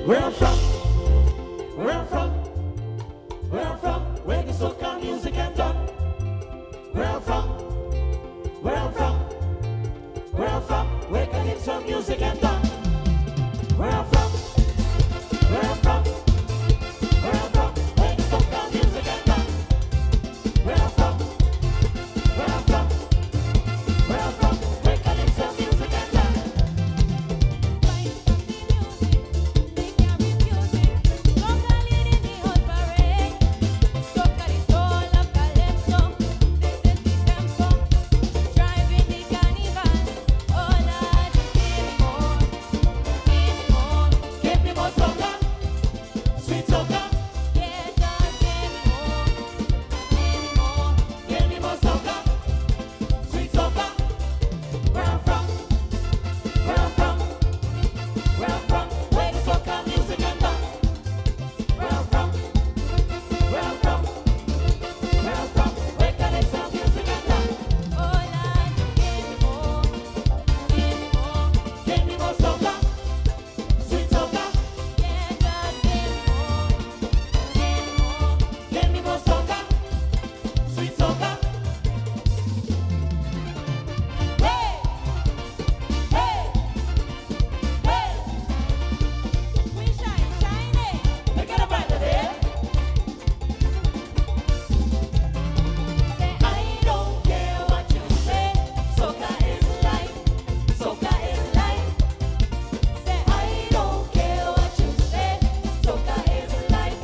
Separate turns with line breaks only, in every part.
Where I'm from, where I'm from, where I'm from, where the soca music and done. Where I'm from, where I'm from, where I'm from, where calypso music and done. Where I'm from, where I'm from, where I'm from, where the soca music and done. Where I'm from, where I'm from, where I'm from, where calypso music and done. Give me more soca, sweet soca. Give me more soca, sweet soca. Where I'm from, where I'm from, where I'm from, where the soca music and done. Where I'm from, where I'm from, where I'm from, where calypso music and done. Give me more soca, sweet soca. Give me more soca, sweet soca. Hey, hey, hey. Make it a brighter day. I don't care what you say. Soca is life. Soca is life. Say I don't care what you say. Soca is life.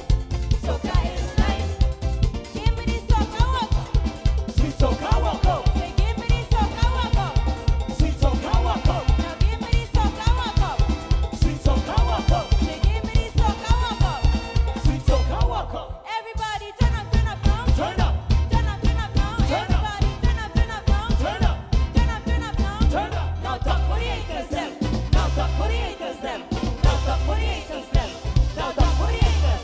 Soca is life.
Give me the soca walk.
Sweet soca walk up.
Say give me the soca walk up.
Sweet soca walk up.
Now give me the soca walk up.
Sweet soca walk up.
Say give me the soca walk up.
Sweet soca walk up.
Everybody turn up, turn up now.
Turn up.
Turn up, turn up now.
Turn up.
Everybody turn up, turn up now.
Turn up.
Turn up, turn up now.
Turn up. Now talk for the haters them. Now talk for the haters them. Now talk for the haters them. Now talk for the haters.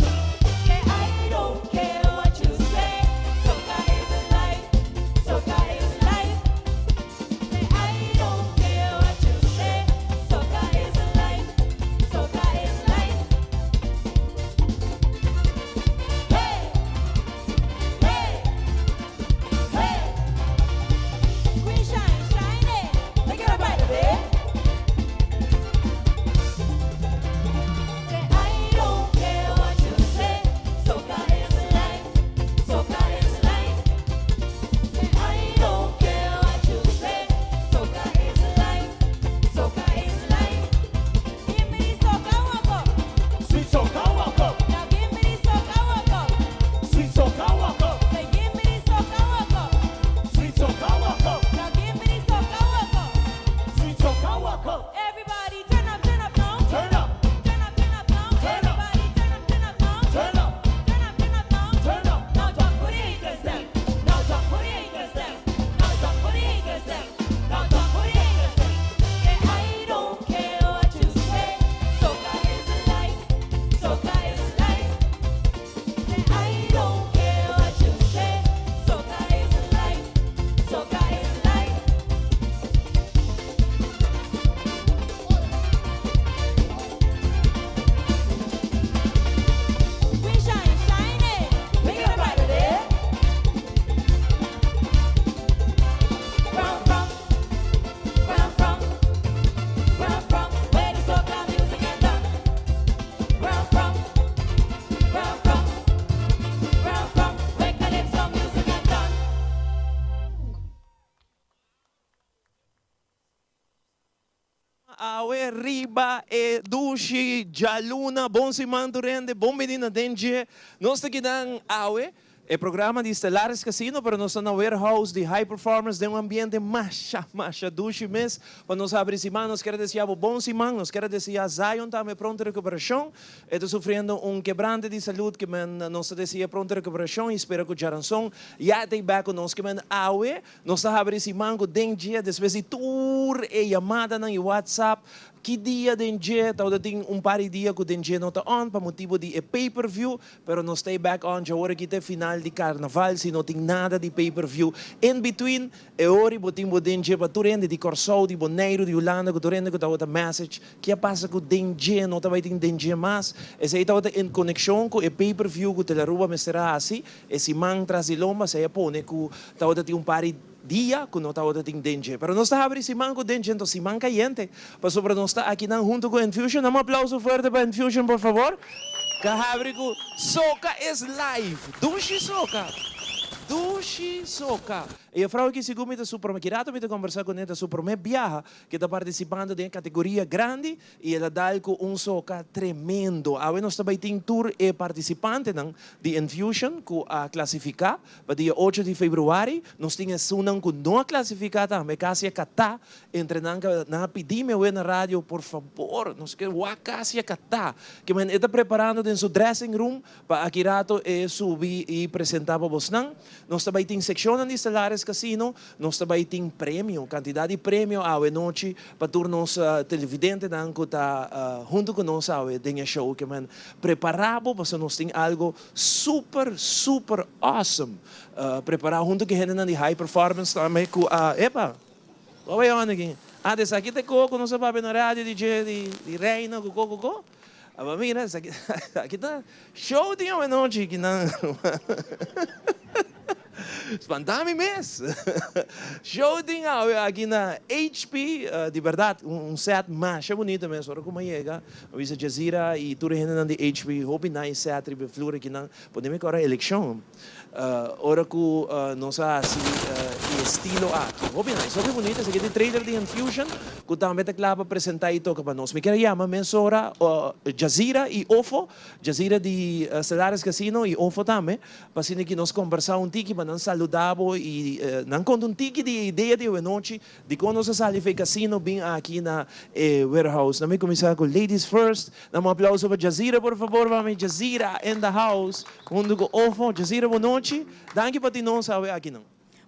Say I don't care what you say. Soca is life. Soca is life. Say I don't care what you say. Soca is life. Soca is life. Hey, hey, hey. We shine, shine it.
Make it a brighter day.
Say I don't care what you say. Soca is life. Soca is life. Say I don't care what you say. Soca is life. Soca is life. Give me the soca walk up.
Sweet soca walk up.
Now give me the soca walk up.
Sweet soca walk up.
Say give me the soca walk up.
Sweet soca walk up.
Now give me the soca walk up.
Sweet soca walk up.
Everybody turn up, turn up now.
Turn up.
Turn up, turn up now.
Turn up.
Everybody turn up, turn up now.
Turn up.
Turn up, turn up now.
Turn up. Now talk for the haters them. Now talk for the haters them. Now talk for the haters them. Now talk for the haters them.
Say I don't care what you say. Soca is life. Soca is life. Say I don't care what you say. Soca is life. Soca is life. We shine, shine it.
Make it a brighter day. Where I'm from, where I'm from, where I'm from, where the soca music and done. Where I'm from, where I'm from, where I'm from, where calypso music and done.
Awe riba e dushi djaluna bon siman tur hende bon bini na Den Dje nos ta kidan awe e programa di Stellaris Casino pero nos ta na warehouse di High Performance den un ambiente masha masha dushi mes pa nos habri siman nos kier a desea bo bon siman nos kier a desea Zion tambe pronto recuperacion e ta sufriendo un kebrante di salud ke men nos ta desea pronto recuperacion y spera cu djaranson ya ta bek cu nos ke men awe Nos ta habri siman ku den dje despues di tur e yamadanan i whatsapp. Ki dia Den Dje, tawata tin un par di dia ku Den Dje no ta on pa motibu di e pay per view, pero nos stay back on dje ora ki ta e final di karnaval si no tin nada di pay per view in between. E ora bo tin bo Den Dje pa tur hende di Kòrsou, di Boneiru, di Hulanda ku tur hende ku tawata message ki a pasa ku Den Dje no ta bai tin Den Dje mas. Esei tawata en konekshon ku e pay per view ku Telaruba mester a hasi e siman tras di lomba. Esei a pone ku tawata tin un par di dia ku no tabata tin dengue. Pero nos ta habri siman ku dengue, enton siman kayente, pasobra nos ta akinan huntu ku Enfusion. Dame un aplauso fuerte pa Enfusion, por fabor. Ka habri ku Soca is life! Dushi soca! Dushi soca! E juffrouw aki sigur mi ta su prome, ki rato mi ta kombersá kuné, ta su prome biaha ku e ta partisipando den e kategoria grandi I el a dal ku un soka tremendo. Awe nos ta bai tin tur e partisipantenan di Enfusion ku a klasifiká pa dia ocho di februari. Nos tin esunnan ku no a klasifiká tambe, kasi a katá entre nan ku nan a pidi mi awe na radio, por fabor, nos ke wak kasi a katá. Ke men e ta preparando den su dressing room Pa aki rato e subi y presenta pa bosnan. Nos ta bay tin seccionnan di Stellares Casino, nos ta bay tin premio, cantidad di premio awe nochi pa tur nos televidentenan cu ta hunto cu nos awe den e show. Ke men prepara bo pasobra nos tin algo super super awesome prepara hunto cu e hendenan di High Performance tambe cu a, epa! Wou bay on aki? Ah, desaki ta e coco nos a papia na radio di dje di Reina cu coco co? Aba mira, esaki aki ta show di awenochi ki nan spanta mi mes. Show tin awe aki na HP, di berdad un set masha bunita mes. Ora ku mi a yega, mi a bisa Jazira i tur e hendenan di HP, hopi nice set riba e flur aki nan. Pone mi kora elekshon. Ora ku nos a hasi e estilo aki. Hopi nice, hopi bunita. Esaki ta e trailer di Enfusion ku tambe ta kla pa presenta i toka pa nos. Mi kier a yama mesora Jazira i Ofo, Jazira di Stellares Casino i Ofo tambe, pa asina ki nos kombersá un tiki, pa nan saluda bo i nan konta un tiki di e idea di awenochi Dikon nos a sali fei casino bin aki na e warehouse? Na mi kuminsá ku ladies first. Dam un aplauso pa Jazira por fabor mami. Jazira in the house huntu ku Ofo. Jazira bo nochi. Danki pa tin nos awe akinan.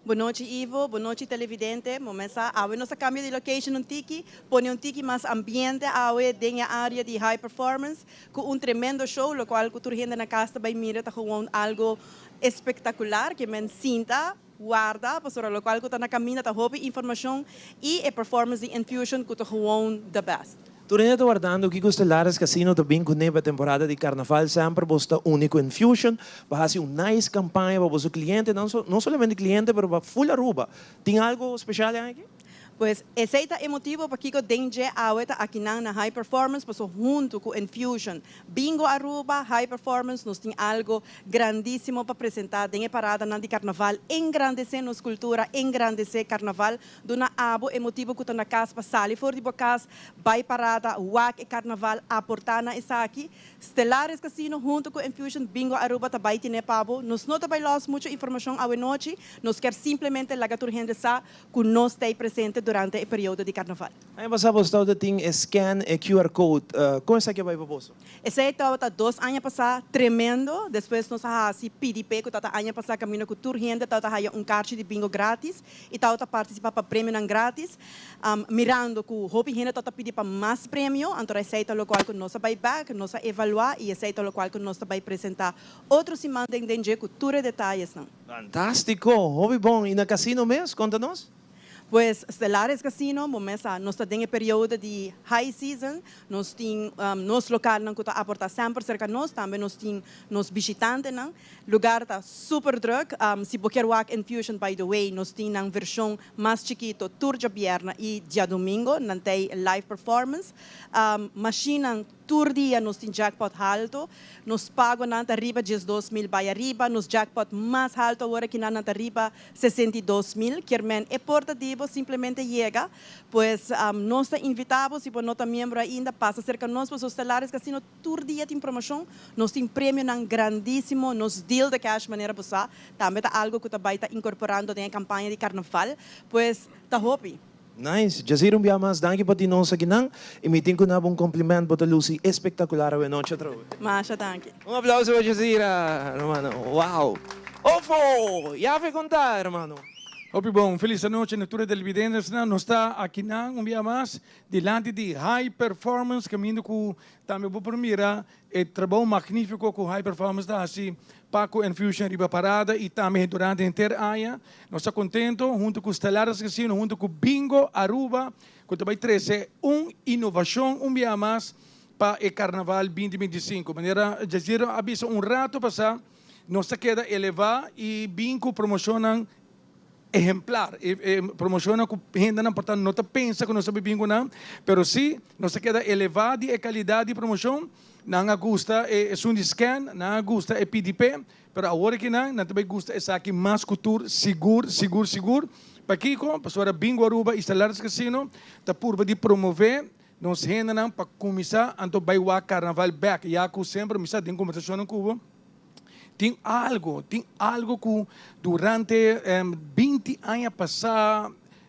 Bo nochi Ivo, bo nochi televidente. Bo mes sa awe nos a cambia di location un tiki, pone un tiki mas ambiente awe den e area di high performance cu un tremendo show locual cu tur hende na cas ta bay mira ta gewoon algo espectacular ke men sinta Warda, pasobra locual cu ta na caminda ta hopi informacion y e performance di Enfusion cu ta gewoon the best.
Tur hende ta wardando kico Stellares Casino ta bin cune pa temporada di Carnaval. Semper boso ta uni cu Enfusion pa haci un nice campaña pa boso clientenan, no solamente cliente pero pa full Aruba. Tin algo special e aña aki?
Pues esey ta e motibo pakico den dje awe ta akinan na High Performance paso hunto cu Enfusion Bingo Aruba, High Performance nos tin algo grandisimo pa presenta den e paradanan di Carnaval, engrandece nos cultura, engrandece Carnaval, duna abo e motibo cu ta na cas pa sali for di bo cas, bay parada, wak e Carnaval, aporta na esaki. Stellaris Casino hunto cu Enfusion Bingo Aruba ta bay tine pa bo. Nos no ta bay los mucho informacion awe nochi, nos kier simplemente laga tur hende sa cu nos ta presente durante e periodo di Carnaval.
Aña pasá boso tabata tin e scan e QR code, con esaki a bai pa boso?
Esey tabata dos aña pasá, tremendo. Despues nos a haci PDP cu tabata aña pasá caminda cu tur hende tabata haya un carchi di bingo gratis y tabata participa pa premionan gratis. Mirando cu hopi hende tabata pidi pa mas premio, anto esey ta locual cu nos a bai bek, nos a evalua y esey ta locual cu nos ta bai presenta otro siman den den dje cu tur e detayesnan.
Fantástiko! Hopi bon! I na casino mes? Konta nos.
Pues Stellares Casino, bo mes sa, nos ta den e periodo di high season, nos tin nos lokalnan ku ta aportá semper serka nos, tambe nos tin nos bishitantenan. Lugar ta super druk. Si bo kier wak Enfusion, by the way, nos tin nan vershon mas chikito tur djabièrnè i djadumingo, nan ta e live performance. Mashinnan Tur dia nos tin jackpot halto. Nos pagonan ta riba 12.000 bai ariba. Nos jackpot mas halto awor akinan nan ta riba 62.000. Kier men e por ta di bo simplemente yega. Pues nos ta invita bo, si bo no ta miembro ainda, pasa serka nos pasobra Stellaris Casino tur dia tin promocion. Nos tin premionan grandisimo. Nos deal de cash manera bo sa tambe ta algo cu ta bai ta incorporando den e campaña di carnaval. Pues ta hopi.
Nice! Jazir un bia mas danki pa tin nos akinan y mi tin cu nabo un compliment bo ta luci espectacular awe nochi atrobe.
Masha danki.
Un aplauso pa Jazira hermano wow! Ofo! Ya fe conta hermano.
Hopi bon, felis anochi na tur e televidentesnan. Nos ta akinan un bia mas dilanti di High Performance kaminda ku tambe bo por mira e trabou magnífiko ku High Performance ta hasi pa ku Enfusion riba parada i tambe durante henter aña. Nos ta kontento huntu ku Stellaris Casino, huntu ku Bingo Aruba ku ta bai trese un inovashon un bia mas pa e Karnaval binti 25. Manera Jaziro a bisa un rato pasá, nos ta keda elevá i bin ku promoshonnan ehemplar, e promoshonnan ku hendenan por ta no ta pensa ku nos ta bai bin ku nan, pero sí nos ta keda elevá di e kalidat di promoshon. Nan a gusta e esun di scan, nan a gusta e PDP, pero awor aki nan, nan ta bai gusta esaki mas ku tur, sigur, sigur, sigur. Pakiko? Pasobra Bingo Aruba i Stellaris Casino ta purba di promové nos hendenan pa kuminsá anto bai wak karnaval bèk, ya ku semper mi sa den kombersashonnan ku bo, tin algu, tin algu ku durante 20 aña pasá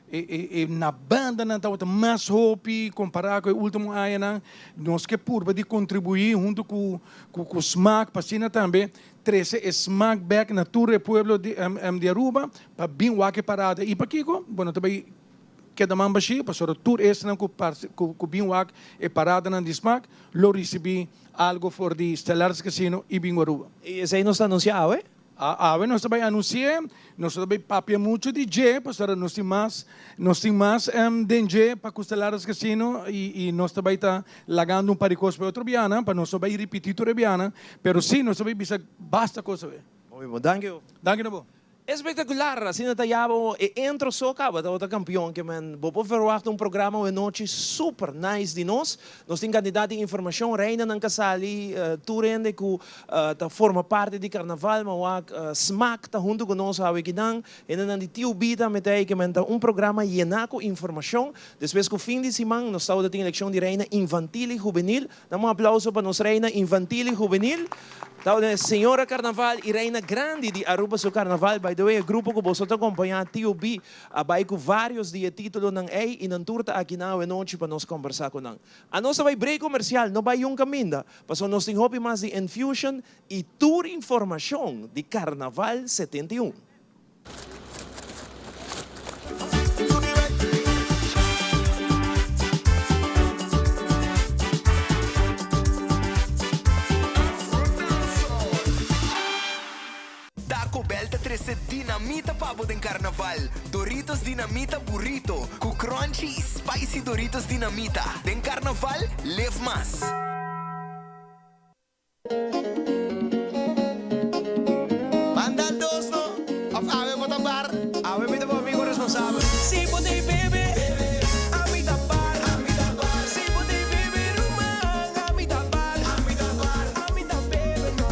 e na bandanan tabata mas hopi kompará ku e último añanan. Nos ke purba di kontribuí huntu ku ku Smaak pa asina tambe trese e smaak bèk na tur e pueblo di di Aruba pa bin wak e parada. I pakiko? Bo no ta bai keda man bashí, pasobra tur esnan ku ku bin wak e paradanan di Smaak lo risibí algo for di Stellaris Casino i Bingo Aruba.
I esei nos ta anunsiá awe?
Awe nos ta bai anunsi'é, nos no ta bai papia muchu di dje, pasobra nos tin mas, nos tin mas den dje pa ku Stellaris Casino i i nos ta bai ta lagando un par di kos pa e otro bianan, pa nos no bai ripití tur e bianan, pero sí nos ta bai bisa basta kos awe.
Hopi bon. Danki.
Danki na bo.
Espectacular! Asina ta yaba e intro so caba tabata campeon ke men bo por verwachta un programa awe nochi super nice di nos. Nos tin cantidad di informacion, reinanan ka sali, tur hende cu ta forma parti di carnaval ma wak Smaak ta hunto cu nos awe kinan, hendenan di TUB tambe ta ey ke men ta un programa yena cu informacion. Despues cu fin di siman nos tabata tin eleccion di reina infantil y juvenil. Dam un aplauso pa nos reina infantil y juvenil. Tabata e señora carnaval y reina grandi di Aruba su carnaval. By the way, e grupo cu boso ta acompaña, TOB, a bay cu varios di e titulonan ey y nan tur ta aki na awenochi pa nos combersa cu nan. Anos ta bay break comercial, no bay yun caminda, pasobra nos tin hopi mas di Enfusion y tur informacion di Carnaval 71.
Taco Bell ta trece dinamita pa bo den Carnaval. Doritos Dinamita Burrito cu crunchy y spicy Doritos Dinamita. Den Carnaval, live mas!
Manda dos no, of awe bo ta bar. Awe mi ta bo amigo responsabel.
Si bo t'ey bebe, ami ta bar. Si bo t'ey bebe ruman, ami ta bar. Ami ta bebe no,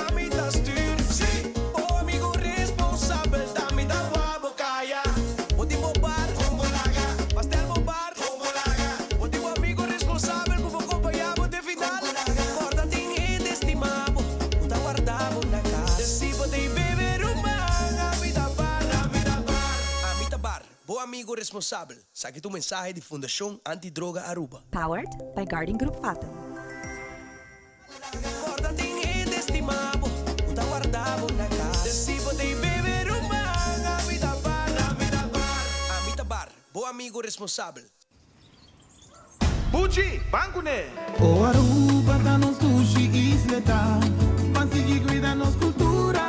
ami ta stuur. Bo amigo responsabel ta mi ta wou bo caya. Bo tin bo bar, pastel bo bar. Bo tin bo amigo responsabel cu bo compaña bo te final. Corda tin hende stima bo cu ta warda bo na cas. Si bo t'ey bebe ruman, ami ta bar.
Ami ta bar, bo amigo responsabel. Saki ta un mensahe di Fundacion Anti Droga Aruba.
Powered by Guarding Group Fatum.
Corda tin hende stima bo cu ta warda bo na cas. Si bo t'ey bebe ruman, ami ta bar.
Ami ta bar, bo amigo responsabel.
Buchi, ban kuné!
O Aruba ta nos dushi isleta, Ban sigui cuida nos cultura,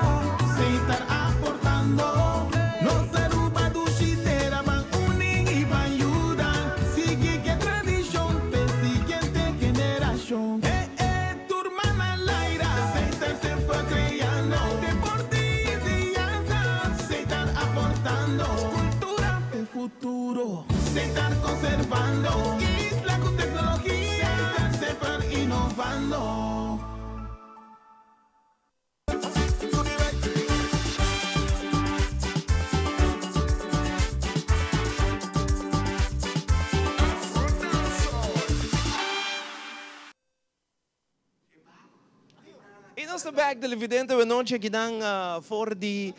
Setar aportando. Nos Aruba dushi tera, Ban uni y ban yuda, Sigui cu e tradicion p'e siguiente generacion. Eh eh, tur man al aire, Setar semper creando, Deporte y enseñanza, Setar aportando. Cultura p'e futuro. Setar conservando. Isla cu tecnologia. Setar semper innovando.
Nos ta back, televidente, anochi aki nan for di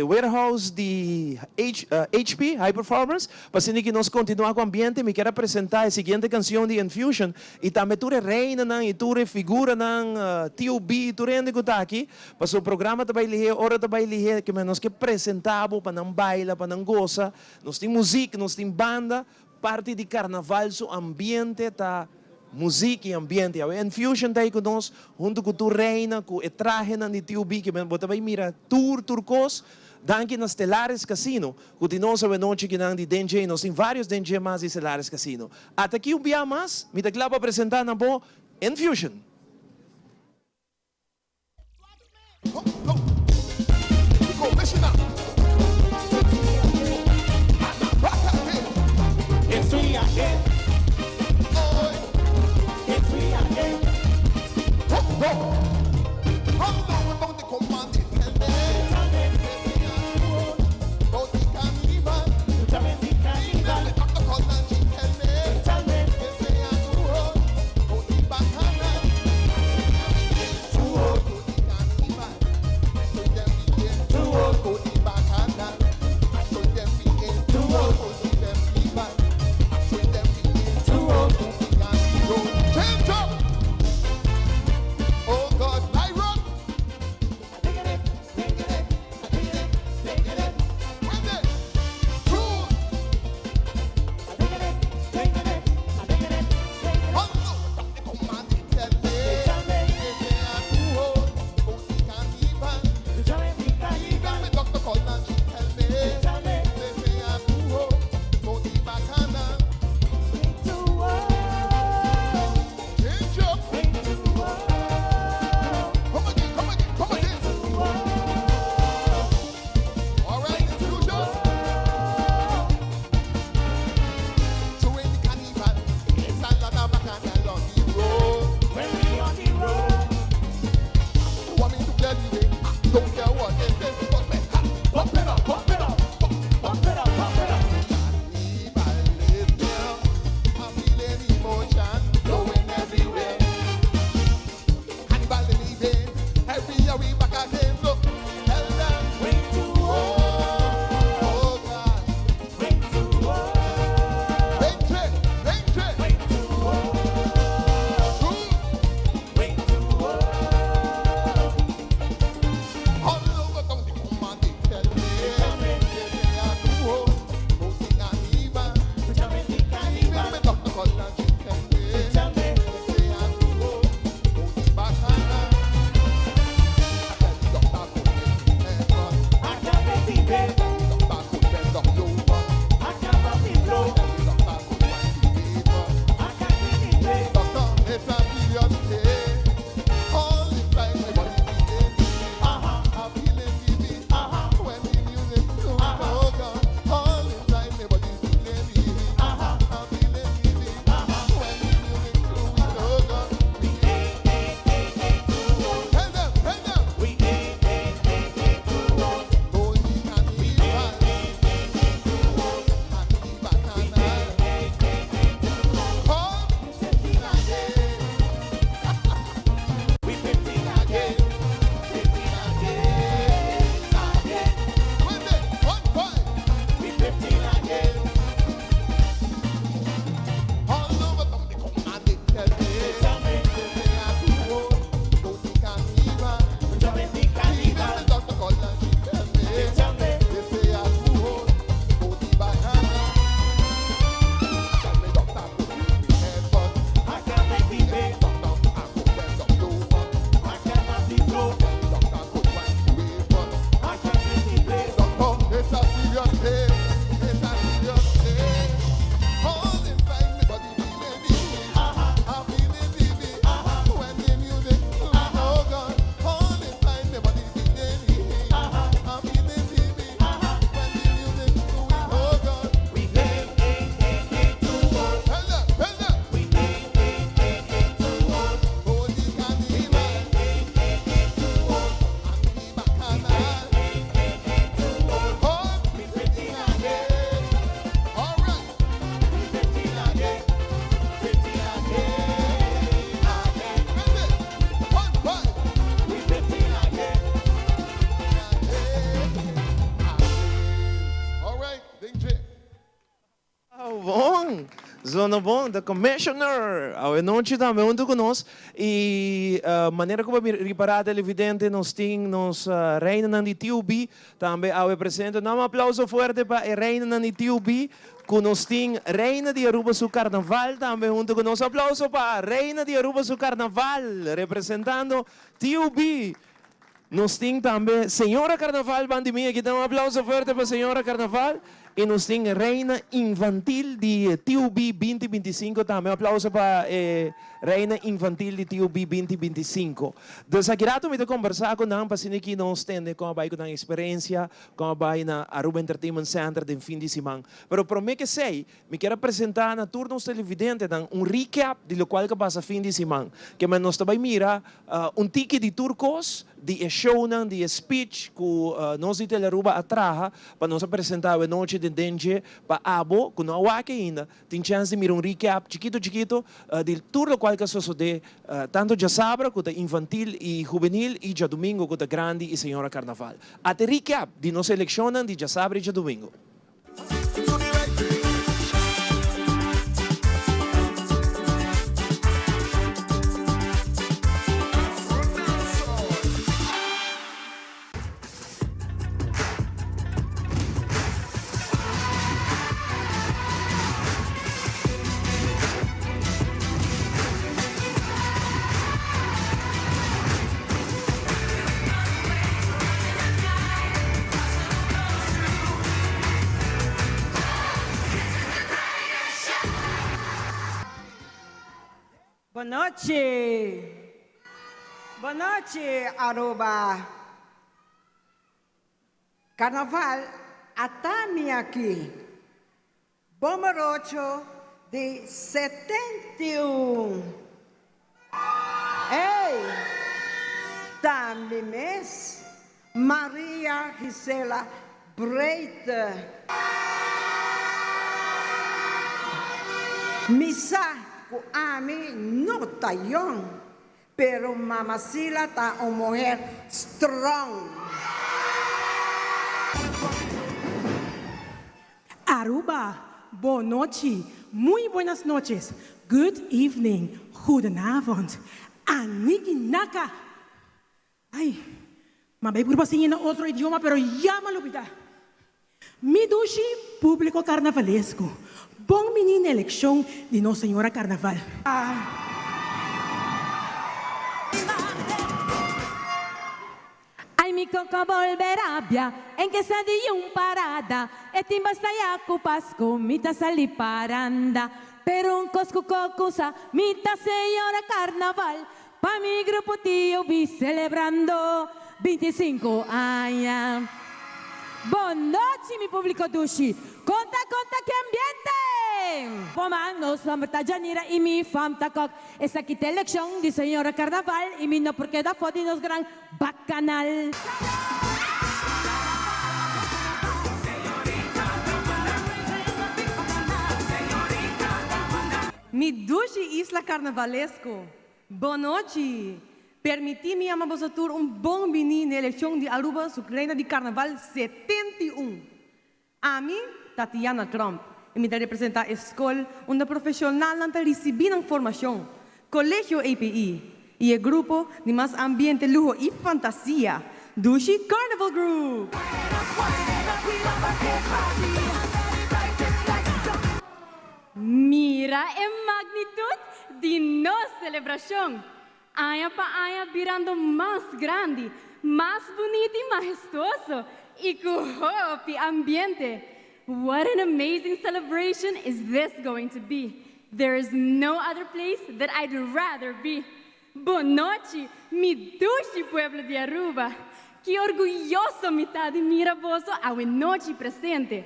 warehouse di HP, High Performance. Pa asina cu nos continua cu ambiente, mi kier presenta e siguiente cancion di Infusion. Y tambe tur reina nan, y tur figura nan, TOB, tur hende cu ta aki. Pa e programa tambe lihe, ora tambe lihe, cu nos kier presenta pa nan baila, pa nan goza. Nos tin musica, nos tin banda, parti di carnaval, su ambiente ta musica y ambiente. E Infusion ta cu nos, hunto cu tur reina, cu e trahe nan di TOB, cu bo tambe mira tur tur cos. Danki na Stellaris Casino, cu tin nos anochi aki nan di DJ, nos tin varios DJ mas di Stellaris Casino. Ata aki un dia mas, mi ta cla pa presenta na bo Infusion.
Go, listen up.
It's we again. It's we again.
Go, go. Come down down the command, tell me. About the carnival.
Tell me the carnival.
The doctor called and she tell me.
Tell me.
They say I'm too old. About the bacchanal.
Too old.
About the carnival.
Zona bon, the commissioner. Awe nochi tambe hunto cu nos. Y manera cu bo a ripara televidente nos tin nos reinanan di TUB tambe awe presente. Nan un aplauso fuerte pa e reinanan di TUB cu nos tin Reina di Aruba su Carnaval tambe hunto cu nos. Aplauso pa Reina di Aruba su Carnaval representando TUB. Nos tin tambe Señora Carnaval bandi mi aki ta un aplauso fuerte pa Señora Carnaval y nos tin Reina Infantil di TUB binti bintisinco tambe un aplauso pa e Reina Infantil di TUB binti bintisinco. Dus aki rato mi ta combersa cu nan pa asina ki nos tende con a bay cu nan experiencia con a bay na Aruba Entertainment Center den fin di siman. Pero prome ke esey Mi kier a presenta na tur nos televidentenan un recap di locual cu a pasa fin di siman. Kema nos ta bay mira un tiki di tur cos, di e shownan, di e speech cu nos di Telearuba a traha pa nos a presenta awe nochi den Dentje pa abo cu no a wak ainda tin chance di mira un recap chikito chikito di tur locual cu a sosode tanto djasabra cu ta infantil y hubenil y djadumingo cu ta grandi y señora carnaval. Ate recap di nos eleccionnan di djasabra y djadumingo.
Bon nochi. Bon nochi Aruba. Carnaval ata mi aki. Bon morocho di 71. Ey! Ta mi mes, Maria Gisela Breite. Mi sa cu ami no ta yong, pero Mama Sila ta un muher strong.
Aruba, Bon nochi, muy buenas noches, good evening, goedenavond, Aniki Naka! Ay, m'a bay purba siña na otro idioma pero ya m'a lubida. Mi dushi publico carnavalesco, bon bini na eleccion di nos Señora Carnaval.
Ay mi coco bolbe rabia en ke sa di un parada e tin basta ya cu Pascu mi ta sali paranda pero un cos cu coco sa mi ta señora carnaval pa mi grupo tio bi celebrando 25 aña. Bon nochi mi publico dushi conta conta ke ambiente! Bo man nos nomber ta Janira y mi fam ta Kok esaki ta eleccion di señora carnaval y mi no por keda afo di nos gran Bacanal.
Mi dushi isla carnavalesco, bon nochi! Permiti mi yama boso tur un bon bini n'e eleccion di Aruba su Reina di Carnaval 71. Ami ta Tiana Trump y mi ta representa e scol unda profesionalnan ta ricibi nan formacion, Colegio API, y e grupo di mas ambiente luho y fantasia, Dushi Carnival Group!
Mira e magnitud di nos celebracion! Aña pa aña birando mas grandi, mas bunita y mahestuoso y cu hopi ambiente. What an amazing celebration is this going to be. There is no other place that I'd rather be. Bon nochi, mi dushi pueblo di Aruba. Ki orguyoso mi ta di mira boso awe nochi presente.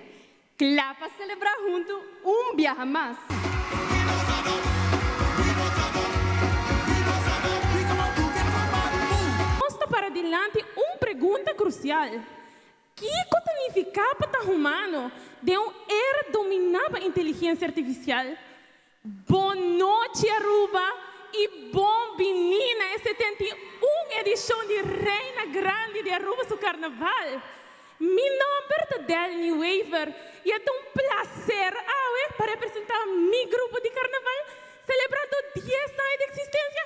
Cla pa celebra hunto un biaha mas.
Nos ta para dilanti un pregunta crucial, Kico ta nifica pa ta humano den un era domina pa inteligencia artificial? Bon nochi Aruba y bon bini na e 71 edicion di Reina Grandi di Aruba su Carnaval. Mi nomber ta Delny Wever y e ta un placer awe pa representa mi grupo di carnaval celebrando dies aña di existencia,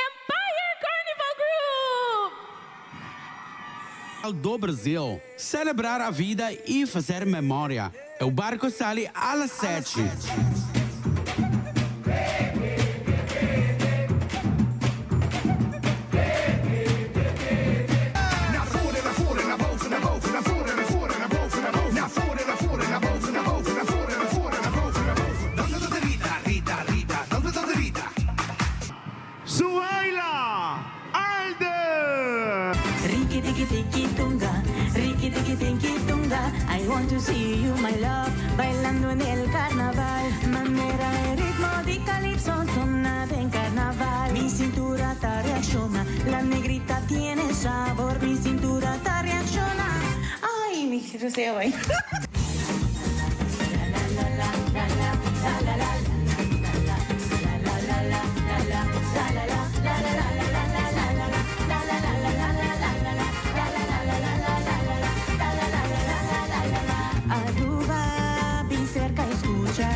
Empire Carnival Group!
Do Brasil, celebrar a vida e fazer memória. O barco sale às 7.
Naar voren, naar voren, naar boven, naar boven, naar voren, naar voren, naar boven, naar boven. Naar voren, naar voren, naar boven, naar boven, naar voren, naar voren, naar boven, naar boven. Dansen tot de Rita, Rita, Rita, dansen tot de Rita.
Suhaila Alde.
Riki tiki tiki tunga, riki tiki tiki tunga. I want to see you, my love, bailando en el carnaval. Manera el ritmo di calipso sona en carnaval. Mi cintura ta reacciona, la negrita tiene sabor. Mi cintura ta reacciona. Ay, mi roseo ahí. Aruba, bien cerca escucha.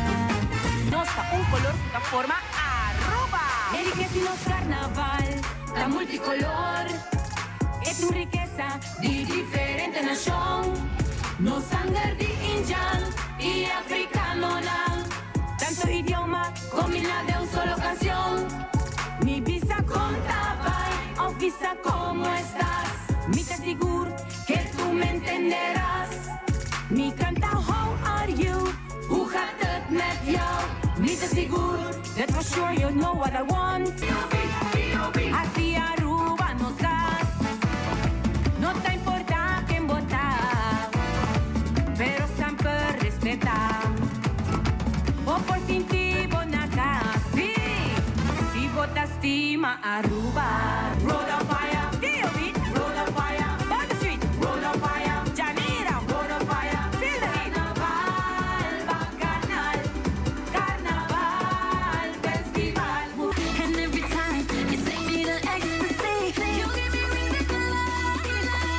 Nos ta un color cu ta forma Aruba.
Enriquece nos carnaval, la multicolor. Es un riqueza de diferente nación. Nos sangre de Indian y africano nan. Tanto idioma combina de un solo canción. Mi visa conta bye, o visa cómo estás. Mi te sigur que tú me entenderás. Mi canta how are you? Hoe gaat het met jou? Mi te sigur that for sure you know what I want. Así Aruba nos das. No te importa quién vota, pero siempre respeta. O por sin ti bonaca, sí. Si vota estima Aruba. Roll the fire, D.O.B. Roll the fire, Bug Street. Roll the fire, Janira. Roll the fire, feel the heat. Carnaval, bacanal, carnaval, festival.
And every time you take me to ecstasy, you give me reason to love.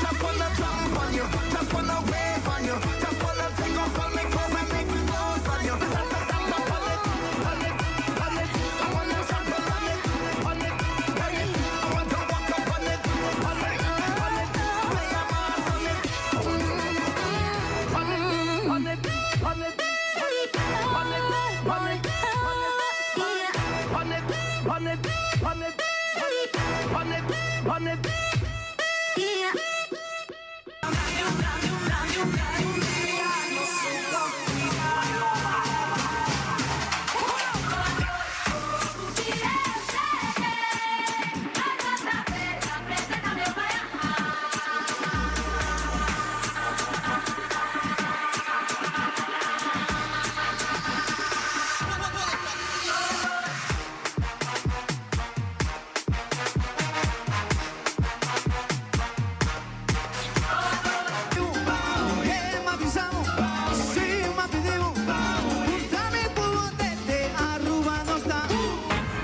Just wanna jump on you, just wanna wave on you, just wanna take off all my clothes and make clothes on you. Tap, tap, tap, tap, on it, on it, on it. I wanna trample on it, on it, on it. I want to walk up on it, on it, on it. Play a mass on it, on it, on it, on it, on it, on it, on it, on it, on it, on it, on it, on it.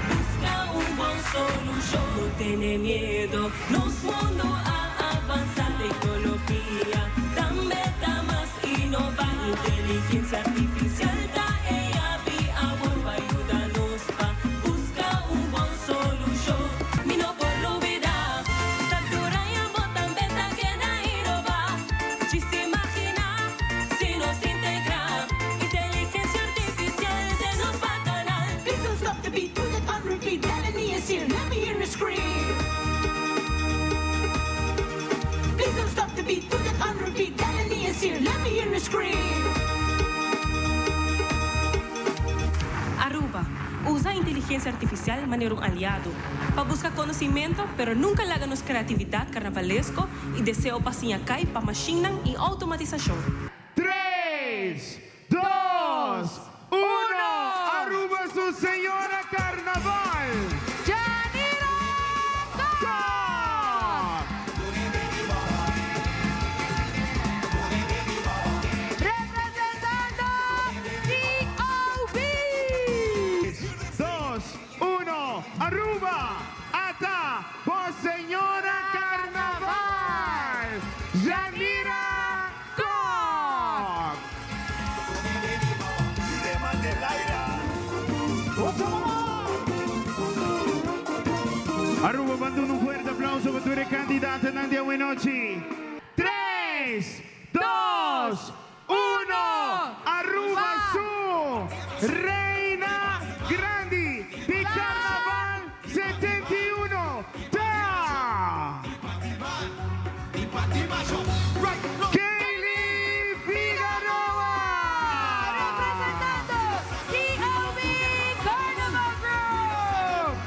Busca un bon solución, no tiene miedo. Nos mundo a avanzar tecnología. También ta más innova, inteligencia artificial. Ta ella vi amor, ayúdanos pa busca un bon solución. Mi no por olvidar, cultura y amor también ta que na innova. Chiste imagina, si nos integra, inteligencia artificial de nos bacanal.
Please don't stop the beat, put it on repeat. Melanie is here, let me hear you scream. Please don't stop the beat, put it on repeat. Melanie is here, let me hear you scream.
Aruba, usa inteligencia artificial manera un aliado. Pa busca conocimento, pero nunca laga nos creatividad carnavalesco y deseo pa cay pa machine y automatisacion.
3, 2, 1. Aruba su señora Carnaval.
Janira Representando DOB.
2, 1. Aruba. Ata. Por señora Carnaval. Janira Aruba, ban duna un fuerte aplauso pa tur e kandidatonan di awenochi. Tres, dos, uno! Aruba su Reina Grandi di Carnaval 71 ta Kaylee Figaroa!
Representando TOB Carnival Group!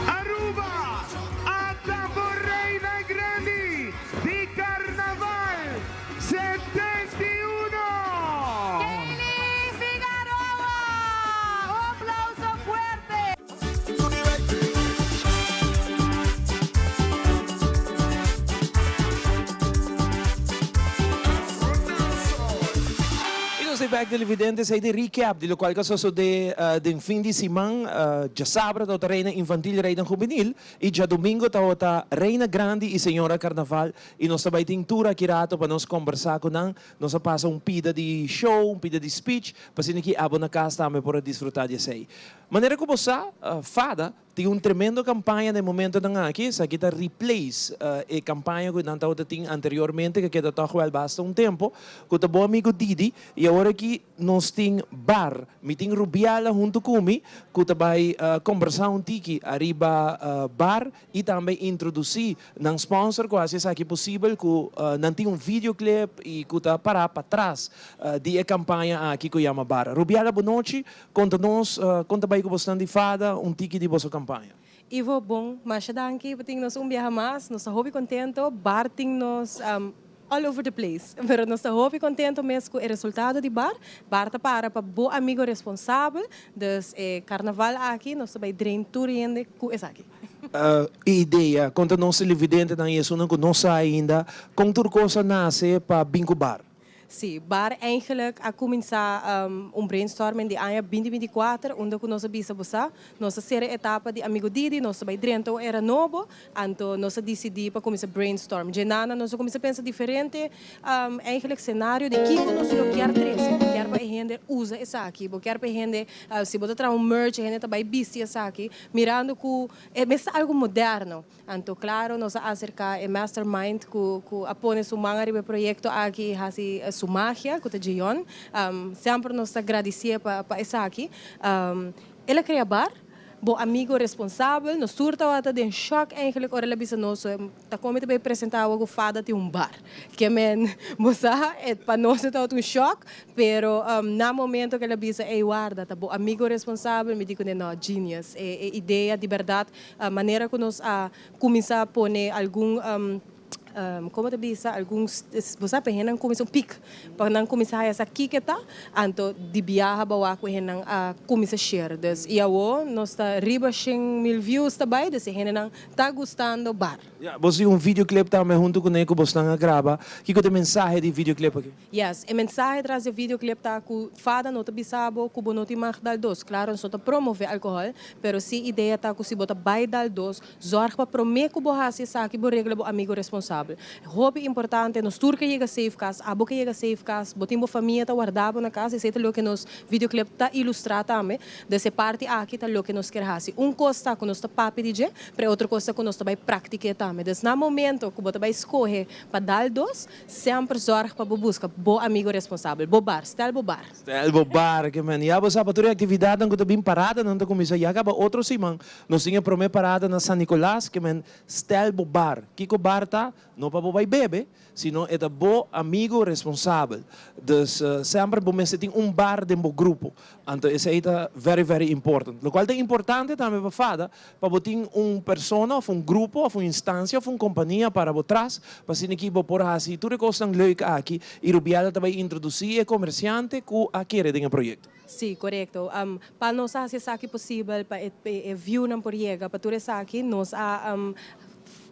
Aruba ata bo Reina Grandi di Carnaval 71!
Kaylee Figaroa! Un aplauso fuerte!
Y nos ta bek televidentes ei di recap di locual cu a sosode den fin di siman. Djasabra tabata Reina Infantil y Reina Juvenil y djadomingo tabata Reina Grandi y Señora Carnaval y nos ta bay tin tur aki rato pa nos combersa cu nan. Nos a pasa un pida di show, un pida di speech pa asina ki abo na cas tambe por a disfruta di esey. Manera cu bo sa, fada Tin un tremendo campaña na e momentonan aki, esaki ta replace e campaña cu nan tabata tin anteriormente cu a keda toch wel basta un tempo, cu ta bo amigo Didi, y awor aki nos tin Bar, mi tin Rubiala hunto cu mi cu ta bay combersa un tiki ariba Bar y tambe introduci nan sponsor cu haci esaki posibel cu nan tin un videoclip y cu ta para patras di e campaña aki cu yama Bar. Rubiala bonochi, Konta nos kon ta bai ku bosnan di fada un tiki di boso kampaña.
Ivo, Bon, masha danki pa tin nos un biaha mas. Nos ta hopi kontento. Bar tin nos all over the place. Pero nos ta hopi kontento mes ku e resultado di bar. Bar ta para pa bo amigo responsabel. Dus e karnaval aki nos ta bai drain tur hende ku esaki.
Idea, Konta nos televidentenan i esunnan ku no sa ainda kon tur kos a nase pa bin ku bar.
Sí, bar eigenlijk a cuminsa un brainstorming di aña binti binti kuater unda cu nos a bisa bo sa, nos a cera e etapa di Amigo Didi, nos ta bay drenta un era nobo, anto nos a dicidi pa cuminsa brainstorm. Dje nana nos a cuminsa pensa diferente eigenlijk scenario di kico nos lo kier trece, bo kier pa e hende usa esaki, bo kier pa e hende, si bo ta traha un merch e hende ta bay bisti esaki, mirando cu e mester ta algo moderno. Anto claro nos a acerca e mastermind cu cu a pone su man ariba e proyecto aki y haci su magia cu ta Jeon. Semper nos ta gradicié pa pa esaki. El a crea bar, bo amigo responsabel, nos tur tabata den shock eigenlijk ora el a bisa nos ta con mi ta bay presenta awo cu fada tin un bar. Ke men bo sa e pa nos e tabata un shock pero na momento cu el a bisa ey warda ta bo amigo responsabel mi di cune no genius e idea di berdad Manera ku nos a kuminsá pone algun, komo ta bisa, algun, bo sa, pa e hendenan kuminsá un pik, pa nan kuminsá haya sa kiko e ta, anto di biaha bo wak ku e hendenan a kuminsá share. Dus, i awo nos ta riba 100,000 views ta bai, dus e hendenan ta gustando bar.
Ya, bo si un videoclip tambe huntu kuné ku bosnan a graba. Kiko ta e mensahe di e videoclip aki?
Yes, e mensahe tras di e videoclip ta cu fada no ta bisa bo cu bo no tin mag dal dos. Claro, nos no ta promove alcohol, pero si idea ta cu si bo ta bay dal dos, zorg pa prome cu bo haci esaki bo regla bo amigo responsabel. Hopi importante, nos tur ke yega safe cas, abo ke yega safe cas, bo tin bo famia ta warda bo na cas, esey ta loke nos videoclip ta ilustra tambe. Des e parti aki ta loke nos kier haci. Un cos ta cu nos ta papia di dje, pero e otro cos ta cu nos ta bay practique tambe. Des na momento cu bo ta bay scoge pa dal dos, Semper zorg pa bo buska bo amigo responsabel. Bo bar. Stel bo bar.
Stel bo bar, ke men. Ya bo sa pa tur e aktividatnan ku ta bin paradanan ta kuminsá ya kaba otro siman. Nos tin e promé parada na San Nicolas, ke men stel bo bar. Kiko bar ta? No pa bo bai bebe, sino e ta bo amigo responsabel. Dus semper bo mester tin un bar den bo grupo. Anto esei ta very very important. Lokual ta importante tambe pa fada, pa bo tin un persona of un grupo of un instancia of un compania para bo tras, pa asina ki bo por haci tur e cosnan leuk aki y Rubiela ta bay introduci e comerciante cu a kere den e proyecto.
Sí, corecto. Pa nos a haci esaki posibel, pa e viewnan por yega pa tur esaki, nos a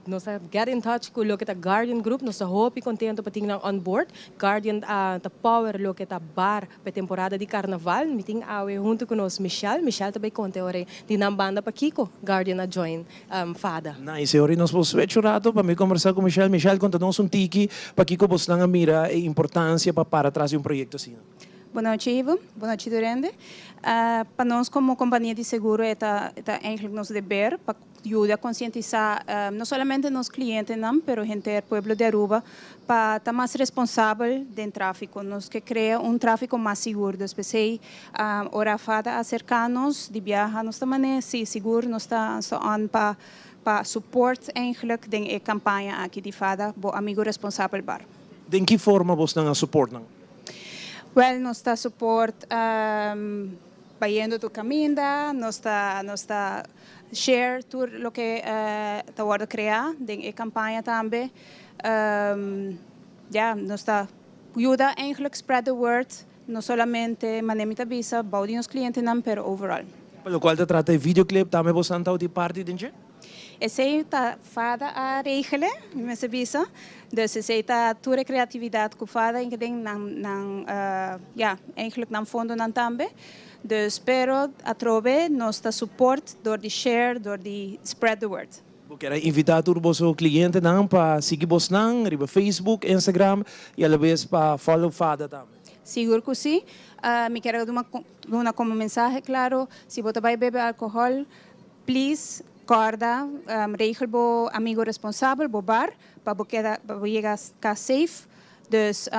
Nos a get in touch cu loke ta Guardian Group, nos ta hopi contento pa tin nan on board. Guardian ta power loke ta bar pa e temporada di carnaval. Mi tin awe hunto cu nos Michelle. Michelle ta bay conta e ora di nan banda pakico Guardian a join fada.
Nice, e ora nos por switch un rato pa mi conversa cu Michelle. Michelle, conta nos un tiki pakico bosnan a mira e importancia pa para tras di un proyecto asina.
Bon nochi, Ivo. Bon nochi, tur hende. Pa nos como compania di seguro e ta e ta eigenlijk nos deber pa yuda concientisa no solamente nos clientenan pero henter pueblo di Aruba pa ta mas responsabel den trafico. Nos ke crea un trafico mas sigur. Dus p'esey ora fada acerca nos di biaha nos ta mane si sigur nos ta on pa pa support eigenlijk den e campaña aki di fada Bo Amigo Responsabel Bar.
Den ki forma bosnan a support nan?
Wel nos ta support bayendo tur caminda, nos ta nos ta share tur loke ta wordo crea den e campaña tambe. Ya nos ta yuda eigenlijk spread the word no solamente manera mi ta bisa bou di nos clientenan pero overall.
Pa locual ta trata e videoclip tambe bosnan ta di parti den dje?
Esey ta fada a regele, mi mester bisa. Dus esey ta tur e creatividad cu fada inke den nan, nan, ja, eigenlijk nan fondonan tambe. Dus, pero atrobe nos ta support door di share, door di spread the word.
Bo kier a invita tur boso clientenan pa sigui bosnan riba Facebook, Instagram y alabes pa follow fada tambe.
Sigur cu si. Mi kier a duna como mensahe claro, si bo ta bay bebe alcohol, Please corda regel bo amigo responsabel, bo bar, pa bo keda pa bo yega cas safe. Dus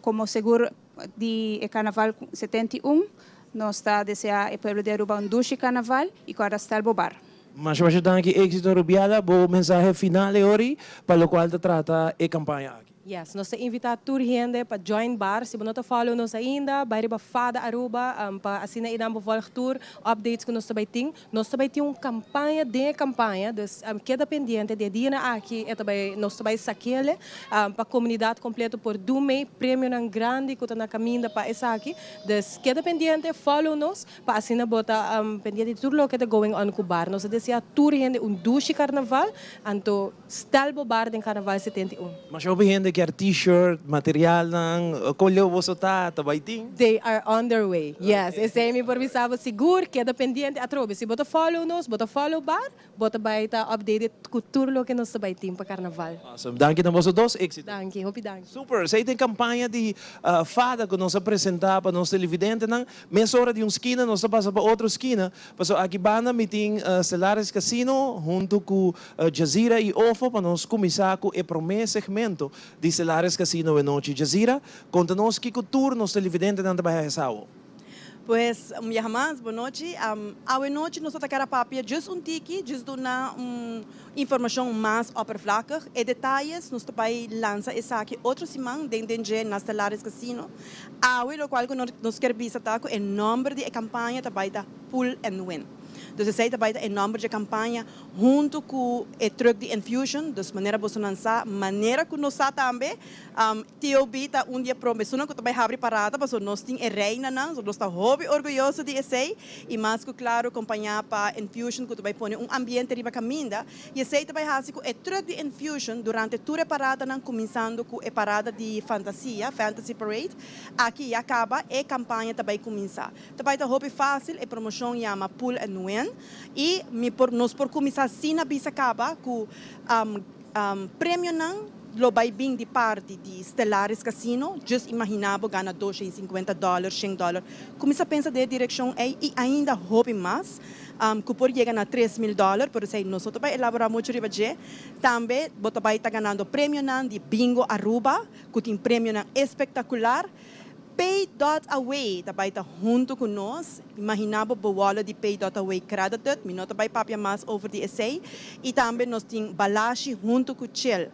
como segur di e carnaval 71 nos ta desea e pueblo di Aruba un dushi carnaval y corda stel bo bar.
Masha masha danki Exito Rubiala, bo mensahe final e ori pa locual ta trata e campaña aki.
Yes, nos ta invita tur hende pa join bar. Si bo no ta follow nos ainda, bai riba Fada Aruba pa asina einan bo volg tur updates cu nos ta bai tin. Nos ta bai tin un campaña den e campaña, dus keda pendiente di e dianan aki e ta bai nos ta bai sakele pa comunidad completo por dun mei premionan grandi cu ta na caminda pa esaki. Dus keda pendiente, follow nos Pa asina bo ta pendiente di tur loke ta going on ku bar. Nos ta desea tur hende un dushi karnaval, anto stel bo bar den Karnaval 71.
Masha hopi hende kier t-shirt, materialnan, kon leu boso ta, ta bai tin?
They are on their way, yes. Esei mi por bisa bo sigur, keda pendiente atrobe. Si bo ta follow nos, bo ta follow bar, Bo ta bai ta updated ku tur loke nos ta bai tin pa karnaval.
Awesome. Danki na boso dos. Éxito.
Danki, hopi danki.
Super. Esei ta e kampaña di fada ku nos a presentá pa nos televidentenan. Mesora di un skina nos ta pasa pa otro skina. Pasobra aki banda mi tin Stellaris Casino huntu ku Jazira i Ofo pa nos kuminsá ku e promé segmento di Stellaris Casino Wenochi. Jazira, konta nos kiko tur nos televidentenan ta bai hasa awo.
Pues, un biaha mas, bon nochi. Awe nochi nos ta kere papia djis un tiki, djis duna un informashon mas oppervlakkig. E detayes nos ta bai lansa esaki otro siman den den dje na Stellaris Casino. Awe lokual ku nos kier bisa ta ku e nòmber di e kampaña ta bai ta Pull and Win. Dus esei ta bai ta e nòmber dje kampaña huntu ku e truck di Enfusion. Dus manera bosonan sa, manera ku nos sa tambe, TOB ta un di e promesunan ku ta bai habri parada pasobra nos tin e reinanan, so nos ta hopi orguyoso di esei i mas ku klaru kompañá pa Enfusion ku ta bai pone un ambiente riba kaminda i esei ta bai hasi ku e trùk di Enfusion durante tur e paradanan kuminsando ku e parada di fantasia, Fantasy Parade, aki ya kaba e kampaña ta bai kuminsá. Ta bai ta hopi fásil, e promoshon yama Pull and Win i mi por nos por kuminsá sin a bisa kaba ku Premionan lo bai bin di parti di Stellaris Casino, just imagina bo gana 250 dollar, shen dollar. Cuminsa pensa den e direccion ey y ainda hopi mas, cu por yega na 3000 dollar, pero esey nos no ta bai elabora mucho riba dje. Tambe bo ta bai ta ganando premionan di Bingo Aruba, cu tin premionan espectacular. Pay dot away ta bai ta hunto cu nos. Imagina bo bo wallet di Pay dot away credited, mi no ta bai papia mas over di esey. Y tambe nos tin Balashi hunto cu Chill.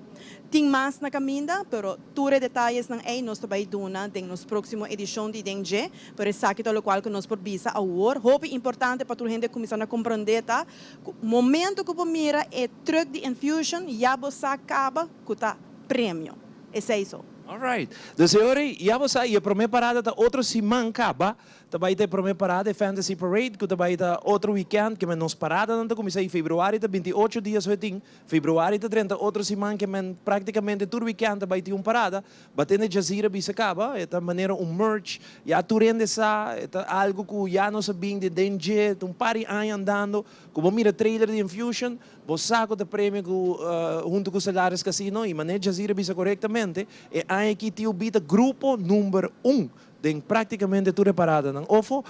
Tin mas na caminda, pero tur e detayesnan ey nos ta bai duna den nos proximo edicion di Den Dje. Pero esaki ta locual cu nos por bisa awor. Hopi importante pa tur hende cuminsa na comprende ta cu momento cu bo mira e truck di Enfusion ya bo sa caba cu ta premio. Esey so.
Alright. Dus e ora ei, ya bo sa, i e promé parada ta otro siman kaba, ta bai ta e promé parada, e Fantasy Parade, ku ta bai ta otro weekend, ke men nos paradanan ta kuminsá i februari ta 28 dia so e tin, februari ta drenta otro siman ke men praktikamente tur weekend ta bai tin un parada, batende Jazeera bisa kaba, e ta manera un merch, ya tur hende sa, e ta algu ku ya nos a bin di den dje, ta un par di aña andando, ku bo mira trailer di Infusion, Bo sa ku ta premia ku huntu ku Stellaris Casino i Mané Jazeera bisa korektamente, e aña aki TUB ta grupo number un. den práktikamente tur e paradanan. Ofo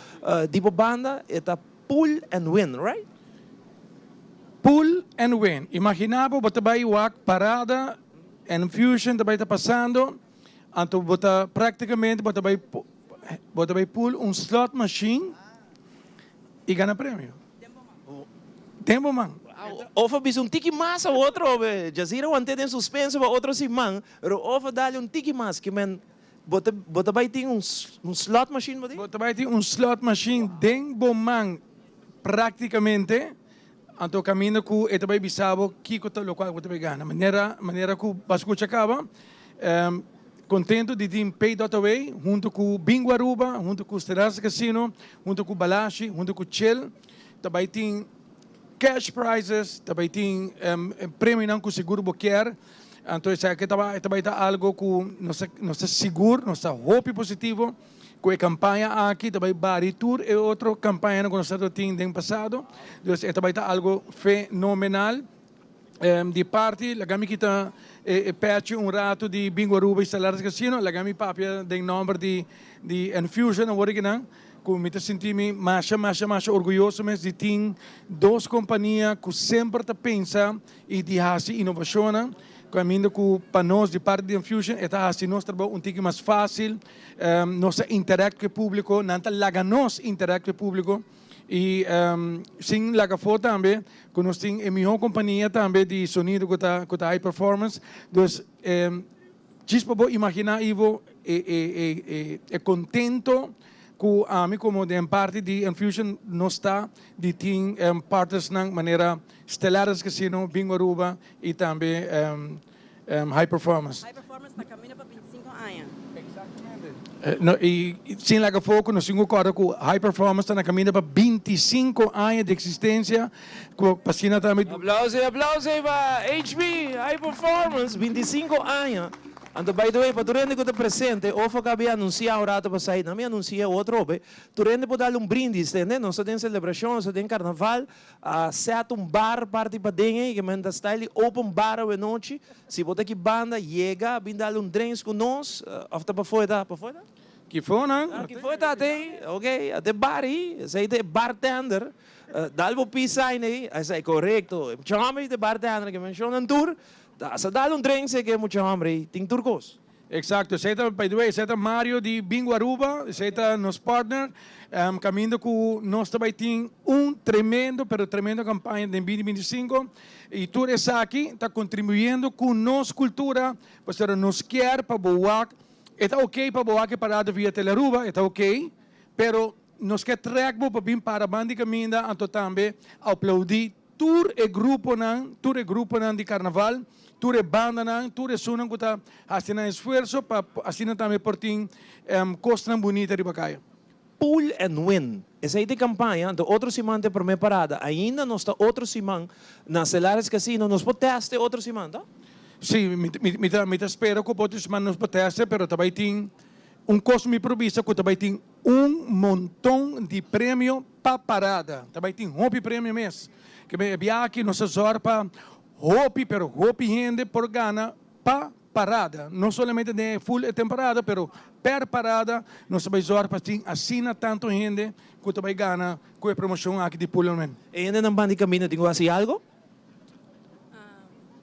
di bo banda e ta pull and win, right?
Pull and win. Imaginá bo bo ta bai wak parada Enfusion ta bai ta pasando, anto bo ta práktikamente bo ta bai bo ta bai pull un slot machine i gana premio. Den bo man.
Of a bisa un tiki mas a otro, Jazira want'é den suspenso pa otro siman, pero of a dale un tiki mas, ke men bo ta bo ta bai tin un un slot machine bo tin?
Bo ta bai tin un slot machine den bo man práktikamente, anto kaminda ku e ta bai bisa bo kiko ta lokual bo ta bai gana. Manera manera ku bo a skucha kaba, kontento di tin Pay Dot Away huntu ku Bingo Aruba, huntu ku Stellaris Casino, huntu ku Balashi, huntu ku Chill. Ta bai tin cash prizes, ta bai tin premionan ku sigur bo kier. Anto esaki ta bai ta bai ta algo ku nos ta nos ta sigur, nos ta hopi positivo ku e kampaña aki ta bai bari tur e otro kampañanan ku nos tabata tin den pasado. Dus e ta bai ta algo fenomenal. Di parti, laga mi kita e pechi un rato di Bingo Aruba y Stellaris Casino, laga mi papia den nomber di di Enfusion awor akinan, cu mi ta sinti mi masha masha masha orguyoso mes di tin dos compania cu semper ta pensa y di haci innovacionnan, caminda cu pa nos di parti di Enfusion e ta haci nos trabou un tiki mas facil, nos ta interact cu e publico, nan ta laga nos interact cu e publico. Y sin laga afó tambe cu nos tin e miho compania tambe di sonido cu ta cu ta High Performance. Dus djis pa bo imagina Ivo e e e e e contento cu ami como den parti di Enfusion nos ta di tin partnersnan manera Stellaris Casino, Bingo Aruba y tambe High Performance.
High Performance ta camina pa 25 aña.
Exactamente. No, y sin laga foco nos tin cu corda cu High Performance ta na caminda pa 25 aña di existencia, cu pa asina tambe.
Aplauso y aplauso ey pa HB, High Performance, 25 aña. Anto by the way, pa tur hende cu ta presente, of a cabi anuncia un rato pasai, nan mi anuncia otro hobe, tur hende por dal un brindis, tende? Nos ta den celebracion, nos ta den carnaval, A set un bar parti paden ei, ke men ta style di open bar awenochi. Si bo ta ki banda, yega, bin dal un drinks ku nos, of ta pafó e ta? Pafó e ta?
Kifó nan?
Ah, kifó e ta atei? Ok, ate bar ei, esei ta e bartender. Dal bo peace sign ei, esei korekto. E mucha homber ei ta e bartender ke menshonan tur. Ta sa dal un drinks ei ke e mucha homber ei tin tur kos.
Exacto, esey ta, by the way, esey ta Mario di Bingo Aruba, esey ta nos partner, caminda cu nos ta bay tin un tremendo, pero tremendo campaña den binti binti sinku, y tur esaki ta contribuyendo cu nos cultura, pasobra nos kier pa bo wak, e ta ok pa bo wak e parada via Telearuba, e ta ok, pero nos kier trek bo pa bin para banda di caminda, anto tambe aplaudi Tur e gruponan, tur e gruponan di karnaval, tur e bandanan, tur esunnan ku ta hasi nan esfuerso pa asina tambe por tin kosnan bunita riba kaya.
Pull and win. Esei ta e kampaña, anto otro siman ta e promé parada. Ainda nos ta otro siman na Celares Casino. Nos por tèst e otro siman, to?
Sí, mi mi ta mi ta spera ku otro siman nos por tèst e, pero ta bai tin un kos mi por bisa ku ta bai tin un monton di premio Pa parada. Ta bai tin hopi premio mes. Ke e bia aki nos a zòrg pa hopi pero hopi hende por gana pa parada. No solamente den e full e temporada pero per parada nos ta bai zòrg pa tin asina tanto hende ku ta bai gana ku e promoshon aki di Pullman.
E hendenan banda di kaminda tin ku hasi algo?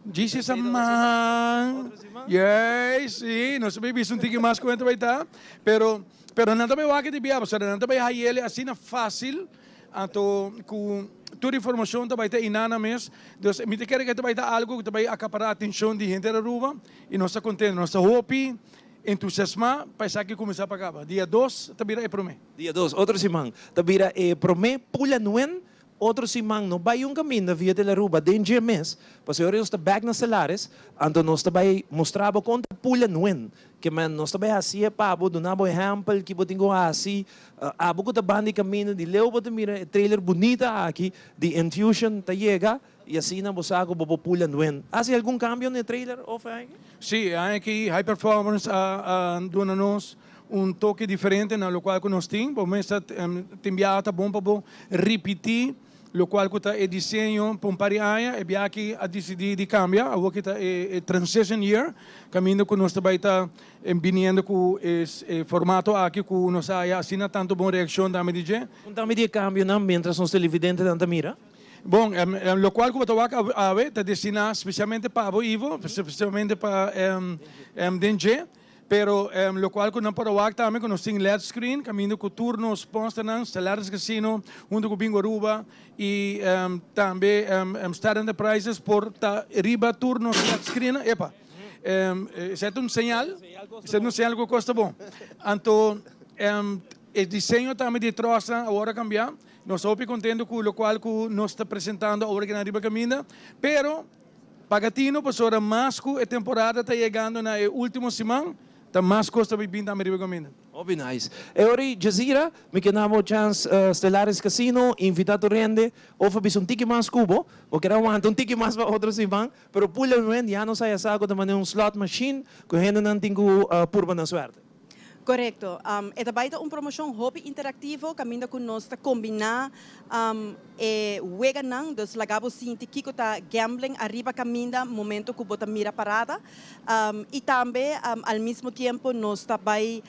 Djis esa man. Yey, si, nos ta bay bisa un tiki mas cu ta bay ta, pero, pero nan ta bay wak di bia, pasobra nan ta bay hayele asina facil, anto cu tur informacion ta bay ta inana mes, dus mi ta kere cu ta bay ta algo cu ta bay acapara atencion di henter Aruba, y nos ta contento, nos ta hopi entusiasma pa esaki cuminsa pa caba. Dia dos ta bira e prome.
Dia dos, otro siman, ta bira e prome Pula Nuen. Otro siman no bai un kaminda via Tel Aruba den dje mes, pasobra ora nos ta bek na Celares, anto nos ta bai mustra bo kon ta pula nuen. Ke men nos ta bai hasié pa bo, duna bo ehèmpel ki bo tin ku hasi. Abo ku ta banda di kaminda di leu bo ta mira e trailer bunita aki di Enfusion ta yega i asina bo sa ku bo por pula nuen. Hasi algun kambio na e trailer of aki?
Sí, e aña aki High Performance a duna nos Un toke diferente na locual cu nos tin. Bo mester tin biaha ta bon pa bo ripiti Locual cu ta e diseño pa un par di aña, e bia aki a dicidi di cambia, awor ki ta e transition year, caminda cu nos ta bay ta biniendo cu e formato aki cu nos a haya asina tanto bon reaccion tambe di dje.
Contami di e cambionan mientras nos televidentenan ta mira.
Bon, locual cu bo ta wak awe ta destina specialmente pa abo Ivo, specialmente pa den dje. Pero locual cu nan por a wak tambe cu nos tin led screen caminda cu tur nos sponsornan, Stellaris Casino hunto cu Bingo Aruba y tambe Star Enterprises por ta riba tur nos led screennan. Epa, esey ta un señal, esey ta un señal cu cos ta bon. Anto e diseño tambe di e trosnan awor a cambia. Nos ta hopi contento cu locual cu nos ta presentando awor aki nan riba caminda, pero. Paga tino pasobra mas ku e temporada ta yegando na e ultimo siman, ta mas kos ta bin tambe riba e kaminda.
Hopi nice. E ora ei Jazira, mi ke na bo chans Stellaris Casino, invita tur hende of a bisa un tiki mas ku bo, bo keda wanta un tiki mas pa otro siman, pero pul e moment ya nos haya sa ku ta manda un slot machine ku hendenan tin ku purba nan suerte.
Korekto. E ta bai ta un promoshon hopi interaktivo kaminda ku nos ta kombiná e weganan, dus laga bo sinti kiko ta gambling ariba kaminda momento ku bo ta mira parada. I tambe al mismo tiempo nos ta bai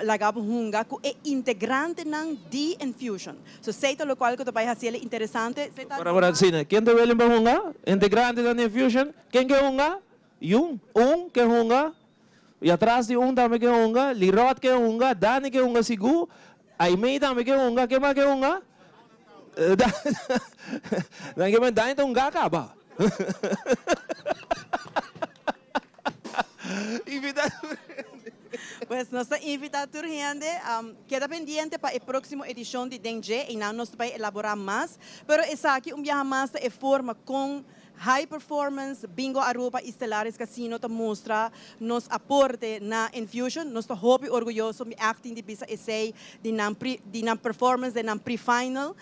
laga bo hunga ku e integrantenan di Enfusion. So esei ta lokual ku ta bai hasi el interesante.
Ora ora asina, ken ta willing pa hunga? Integrantenan di Enfusion, ken ke hunga? Yun, un ke hunga? I atras di un tambe ke hunga, Lirot ke hunga, Dani ke hunga sigur, Aimee tambe ke hunga, ken mas ke hunga? Dani ke men, Dani ta hunga kaba. Invita tur hende.
Pues nos ta invita tur hende, keda pendiente pa e proximo edicion di Den Dje, einan nos ta bay elabora mas, pero esaki un biaha mas ta e forma con High Performance, Bingo Aruba y Stellaris Casino ta mustra nos aporte na Enfusion. Nos ta hopi orguyoso, mi echt tin di bisa esey, di nan pre, di nan performance den nan pre-final.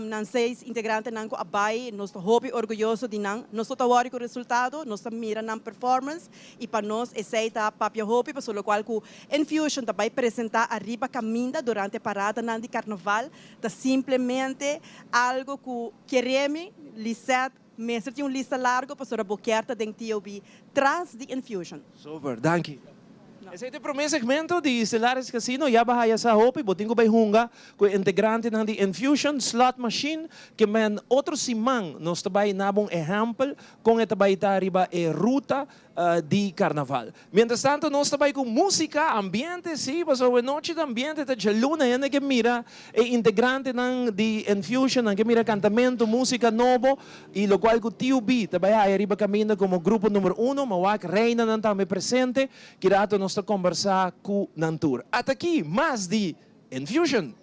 Nan seis integrantenan cu a bay, nos ta hopi orguyoso di nan. Nos no ta worry cu resultado, nos ta mira nan performance y pa nos esey ta papia hopi, pasobra locual cu Enfusion ta bay presenta ariba caminda durante paradanan di Carnaval ta simplemente algo cu keremi, Lisette, Mester tin un lista largo pasobra bo kier ta den TOB tras di Enfusion.
Super, danki. Esei ta e prome segmento di Stellaris Casino. Ya bo haya sa hopi, bo tin ku bai hunga ku e integrantenan di Enfusion Slot Machine ke men otro siman nos ta bai na bo un ehèmpel kon e ta bai ta riba e ruta di Carnaval. Mientras tanto nos ta bai cu musica, ambiente, si, pasobra awe nochi ta ambiente, ta djaluna, hende ke mira e integrantenan di Enfusion, nan ke mira cantamento, musica nobo, y locual cu TUB ta bai haya riba caminda como grupo numero uno, ma wak reinanan tambe presente, ki rato nos ta combersa cu nan tur. Ata aki mas di Enfusion!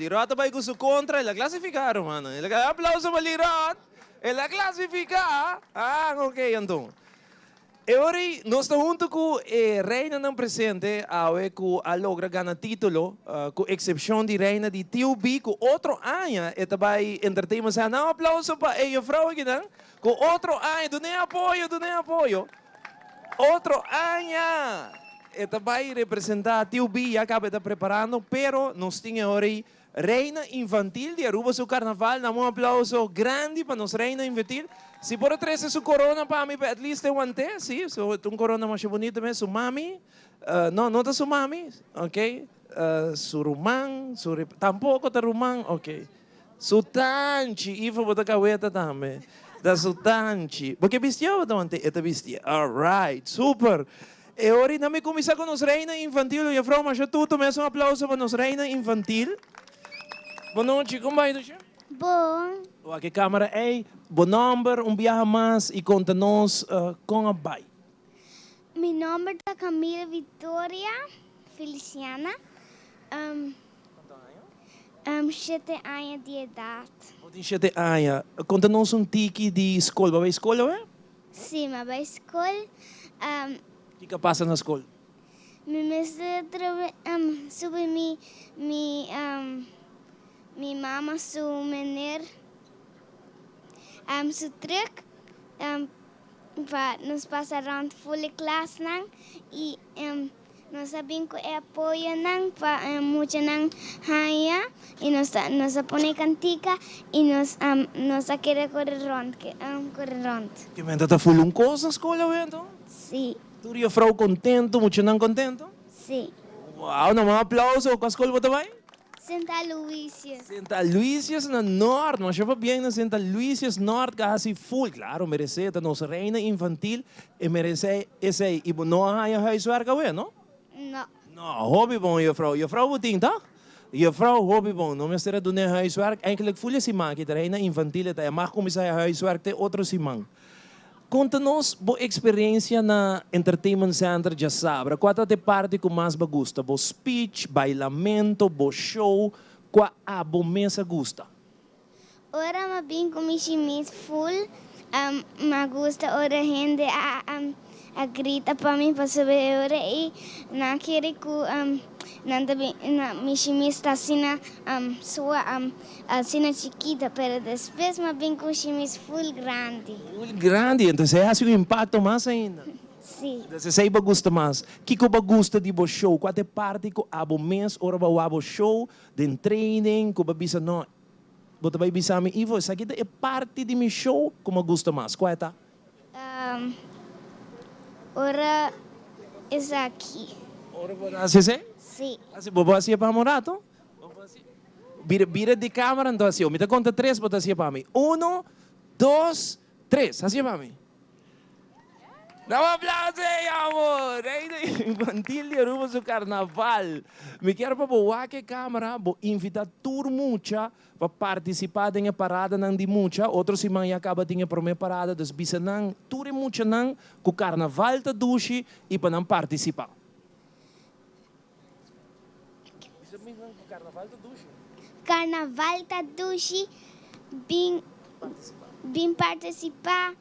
Lirot a bai ku su kontra, el a klasifiká, rumannan. El a, aplauso pa Lirot! El a klasifiká! Ah, ok anto. E ora ei nos ta huntu ku e reinanan presente awe ku a logra gana título, ku eksepshon di reina di TUB ku otro aña e ta bai Entertainment Center. Nan un aplauso pa e jufrou akinan ku otro aña, dun'é apoyo, dun'é apoyo. Otro aña e ta bai representá TUB, ya kaba e ta preparando, pero nos tin e ora ei Reina Infantil di Aruba su carnaval, dam un aplauso grandi pa nos Reina Infantil. Si por a trece su corona pa mi pa at least e wante, si, su ta un corona masha bunito mes, su mami, no, no ta su mami, ok, su ruman, su tampoco ta ruman, ok, su tanchi, Ivo bo ta caweta tambe, ta su tanchi, bo ke bistié o bo ta wante? E ta bistié, alright, super. E ora nan mi kuminsá ku nos Reina Infantil. Juffrouw masha tutu mes un aplauso pa nos Reina Infantil. Bon nochi, kon bai Dusha?
Bon.
Wak e kamera ei, bo nòmber un biaha mas i konta nos kon a bai.
Mi nòmber ta Camila Victoria Feliciana, shete aña di edat.
Bo tin shete aña. Konta nos un tiki di skol. Bo a bai skol awe?
Sí, mi a bai skol.
Kiko a pasa na skol?
Mi mester trobe subi mi mi mi mama su meneer su truck pa nos pasa rond ful e klasnan y Nos a bin ku e apoyonan pa e muchanan haña i nos a nos a pone kantika i nos a nos a kere kore rònt kore rònt.
Ke menta ta ful un kos na skol awe anto?
Sí.
Tur jufrou kontento, muchanan kontento?
Sí.
Wou, nan un aplauso. Kua skol bo ta bai?
Sint Aloysius.
Sint Aloysius na Noord. Masha pabien na Sint Aloysius Noord ka hasi full. Claro, merece. Ta nos reina infantil. E merece esey. Y bo no a haña huiswerk awe, no?
No.
No, hopi bon, juffrouw. Juffrouw bo tin, toch? Juffrouw, hopi bon. No mester a dun'e huiswerk. Eigenlijk full e siman aki ta reina infantil e ta. E mag cuminsa e huiswerk te otro siman. Konta nos bo eksperensia na Entertainment Center djasabra. Kua ta e parti ku mas bo gusta? Bo speech, bailamento, bo show? Kua abo mes a gusta?
Ora m'a bin ku mi shimis full, m'a gusta ora hende a grita pa mi pasobra e ora ei nan a kere ku nan ta bin mi shimis ta asina sua. Asina chikito, pero despues m'a bin cu shimis full grandi.
Full grandi, entonces e haci un impacto mas ainda.
Si.
Entonces esey bo gusta mas. Kico bo gusta di bo show? Cua ta e parti cu abo mes ora bo a wak bo show den training cu bo a bisa no, bo ta bay bisa mi Ivo esaki ta e parti di mi show cu m'a gusta mas. Cua e ta?
Ora esaki.
Ora bo ta haci esey?
Si.
Haci, bo bo haci'e pa un rato? Bira, bira di camera anto haci'o. Mi ta conta tres, bo ta haci'e pa mi. Uno, dos, tres. Haci'e pa mi. Dame un aplauso ey, amo! Reina Infantil di Aruba su carnaval. Mi kier pa bo wak e camera, bo invita tur mucha pa participa den e paradanan di mucha. Otro siman ya caba tin e prome parada, dus bisa nan, tur e muchanan, cu carnaval ta dushi y pa nan participa.
Carnaval ta dushi bin bin participa.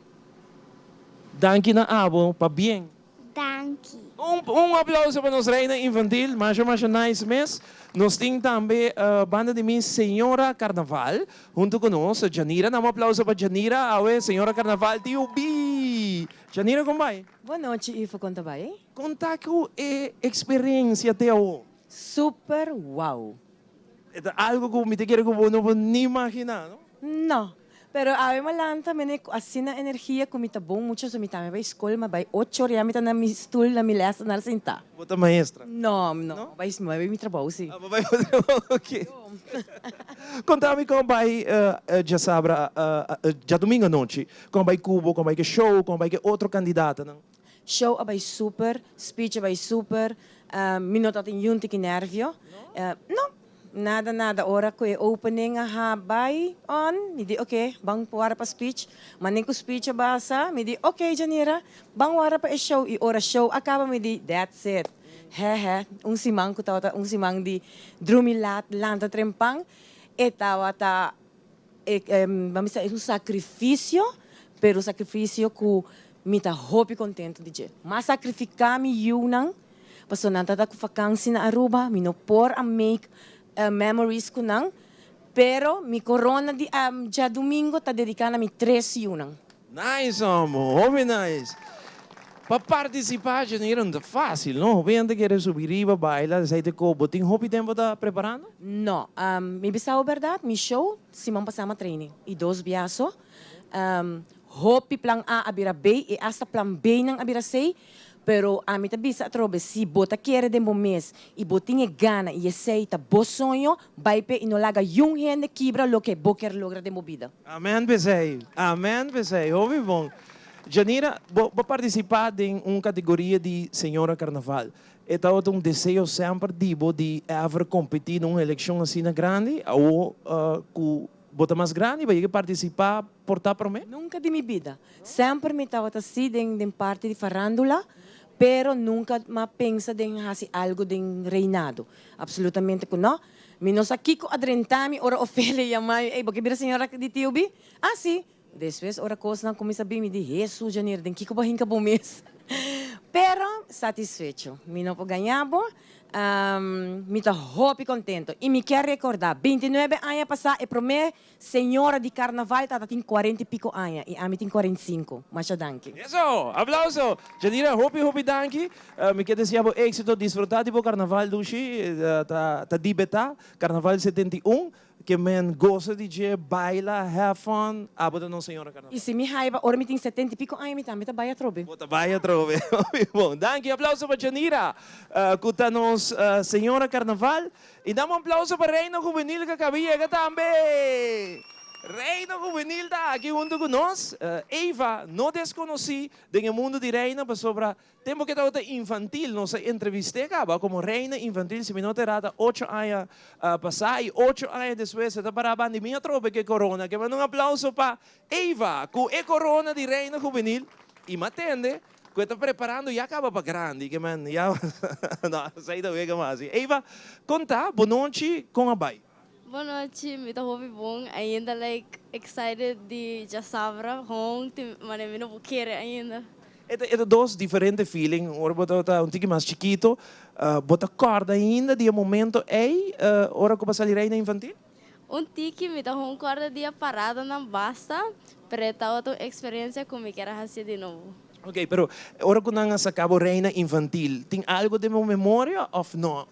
Danki na abo pa bien.
Danki.
Un un aplauso pa nos reina infantil, masha masha nice mes. Nos tin tambe banda di mi señora carnaval hunto cu nos, Janira. Dam un aplauso pa Janira awe, señora carnaval TUB. Janira con bai?
Bon nochi Ivo con ta bai?
Con ta cu e experiencia te awo?
Super wow.
E ta algo cu mi ta kere cu bo no por ni imagina, no?
No. Pero awe mi a lanta mene cu asina energia cu mi ta bon mucho so mi tambe bay scol mi a bay ocho or ya mi ta na mi stoel na mi lessenaar sinta.
Bo ta maestra?
No, no. Mi bay mi trabou si.
Ah, bo bay bo trabou, ok. Conta mi con bay djasabra, djadomingo anochi, con bay cu bo, con bay cu e show, con bay cu e otro candidatonan?
Show a bai super, speech a bai super, mi no tatin yun tiki nervio. No, nada nada. Ora ku e opening a ha bai on, mi di oke, ban wara pa speech. Manen ku speech a basa, mi di oke Janira, ban wara pa e show. I ora show a kaba mi di that's it. Hè hè, un siman ku tabata un siman di drumi lat, lanta trempan, e tabata e ban bisa es un sakrifisio, pero un sakrifisio ku mi ta hopi kontentu di dje. M'a sakrifiká mi yunan, pasobra nan tabata ku fakansi na Aruba, mi no por a make memories ku nan, pero mi korona di djadumingu ta dediká na mi tres yunan.
Nice amo, hopi nice. Pa participa Janira no ta facil no, hopi hende kere subi riba baila esai ta ko, bo tin hopi tempo ta preparando?
No, mi bisa bo berdad mi show siman pasa mi a training y dos biaso, hopi plan A a bira B y hasta plan B nan a bira C, pero ami ta bisa atrobe si bo ta kere den bo mes y bo tin e gana y esey ta bo soño, bay p'e y no laga yun hende kibra loke bo kier logra den bo bida.
Amen p'esey, amen p'esey, hopi bon. Janira, bo bo participa den un categoria di Señora Carnaval. E tabata un deseo semper di bo di ever competi na un eleccion asina grandi? Awo cu bo ta mas grandi, bo yega participa por ta prome?
Nunca di mi bida. Semper mi tabata si den den parti di farandula, pero nunca m'a pensa den haci algo den reinado. Absolutamente cu no. Mi no sa kico a drenta mi ora Ofelia yama mi, Ey, bo ke bira señora di TUB? Ah, si. Despues ora cosnan cuminsa bin mi di, Hesus, Janir, den kico bo a hinca bo mes? Pero satisfecho. Mi no por gaña bo. Mi ta hopi contento. Y mi kier recorda, bintinuebe aña pasa e prome Señora di carnaval tata tin cuarenta y pico aña y ami tin 45. Masha danki.
Eso! Aplauso! Janira, hopi hopi danki. Mi ke desea bo éxito. Disfruta di bo carnaval dushi. Ta ta di beta. Carnaval 71. Ke men gosa di dje, baila, have fun. Abo ta nos señora carnaval.
Y si mi haiba ora mi tin 70 y pico aña mi tambe ta bai atrobe.
Bo ta bai atrobe. Hopi bon. Danki. Aplauso pa Janira ku ta nos señora carnaval. Y dam un aplauso pa Reino Juvenil cu acaba yega tambe! Reino Juvenil ta aki hunto cu nos. Eva, no desconoci den e mundo di Reino pasobra tempo cu e tabata infantil nos a entrevist'e caba como Reina Infantil, si mi no ta errada ocho aña pasa y ocho aña despues e ta para bandi mi atrobe cu e corona. Ke manda un aplauso pa Eva cu e corona di Reino Juvenil y m'atende Ku e ta preparando ya kaba pa grandi ke men ya no esei ta wega mas si. Eva, kon ta? Bonochi, kon a bai?
Bonochi, mi ta hopi bon ainda like excited di djasabra hon tin mane mi no por kere ainda.
E ta e ta dos diferente feeling ora bo tabata un tiki mas chikito bo ta kòrda ainda di e momento ei ora ku bo a sali reina infantil?
Un tiki mi ta hon kòrda di e paradanan basta, pero e tabata un eksperensia ku mi kier a hasi di nobo.
Ok, pero ora ku nan a saka bo reina infantil, tin algu den bo memoria òf no?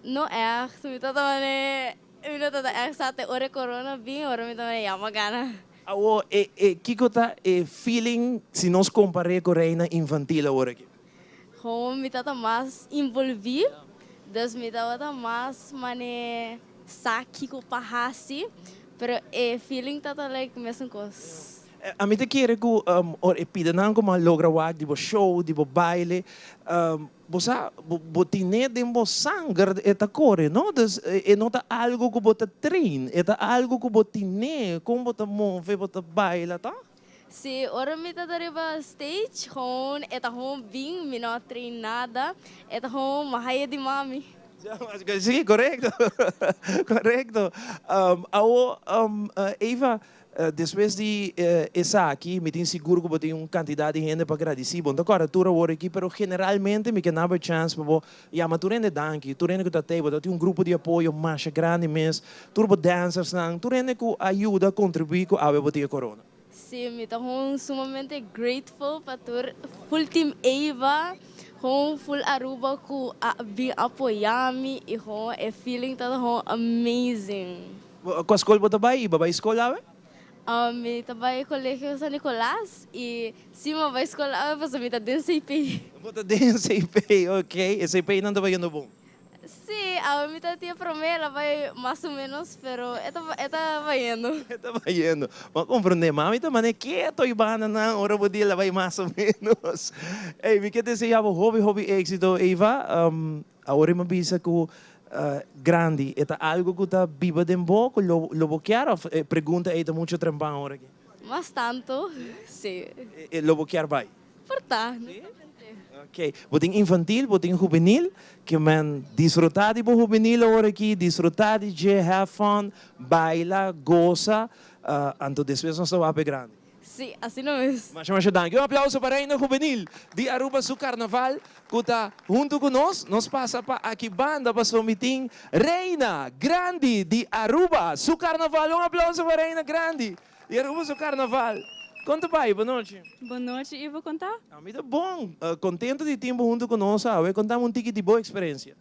No ègt, mi tabata mane, mi no tabata ègt sa te ora e korona bin, ora mi ta mane ya m'a gana.
Awor, e e kiko ta e feeling si nos kompar'é ku reina infantil awor aki?
Gewoon mi tabata mas involví, dus mi tabata mas mane sa kiko pa hasi, pero e feeling tabata like mesun kos.
Ami ta kere ku ora e pidanan ku bo a logra wak di bo show, di bo baile, bo sa bo tine den bo sanger e ta kore no, dus e no ta algu ku bo ta train, e ta algu ku bo tine kon bo ta move, bo ta baila ta?
Si, ora mi ta riba stage, gewoon e ta gewoon bin, mi no a train nada, e ta gewoon mahaya di mami.
Si, korekto, korekto. Awo, Eva, despues di esaki, mi tin sigur ku bo tin un kantidat di hende pa gradisí bo. No ta kòrda tur awor aki, pero generalmente mi ke naba e chèns pa bo Yama tur hende danki, tur hende ku ta tei, bo ta tin un grupo di apoyo masha grandi mes, tur bo dancersnan, tur hende ku a yuda kontribuí ku awe bo tin e korona.
Sí, mi ta gewoon sumamente grateful pa tur full team Eva, gewoon full Aruba ku a bin apoya mi i gewoon e feeling ta gewoon amazing.
Kua skol bo ta bai i bo a bai skol awe?
Mi ta bai Colegio San Nicolas y si mi bai school awe pasobra mi ta den CP.
Bo ta den CP, ok. E CP nan ta bayendo bon?
Si, awe mi ta tin e prome, el a bai mas o menos, pero e ta e ta bayendo.
E ta bayendo. Bo a comprende, mami ta mane keto y banda nan ora bo di el a bai mas o menos. Ey, mi ke desea bo hopi hopi exito, Eva. Awor e mi a bisa ku grandi, e ta algu ku ta biba den bo ku lo lo bo kier òf e pregunta ei ta muchu trempan awor aki?
Mas tantu, si.
E lo bo kier bai?
Por ta, no ta pens'é.
Ok, bo tin infantil, bo tin hubenil, ke men disfruta di bo hubenil awor aki, disfruta di dje, have fun, baila, gosa, anto despues nos ta wak p'e grandi.
Si, asina mes.
Masha masha danki. Un aplauso pa Reina Hubenil di Aruba su Carnaval cu ta hunto cu nos. Nos pasa pa aki banda pasobra mi tin Reina Grandi di Aruba su Carnaval. Un aplauso pa Reina Grandi di Aruba su Carnaval. Con ta bay? Bonochi.
Bonochi Ivo, con ta?
Mi ta bon. Contento di tin bo hunto cu nos awe. Contami un tiki di bo experiencia.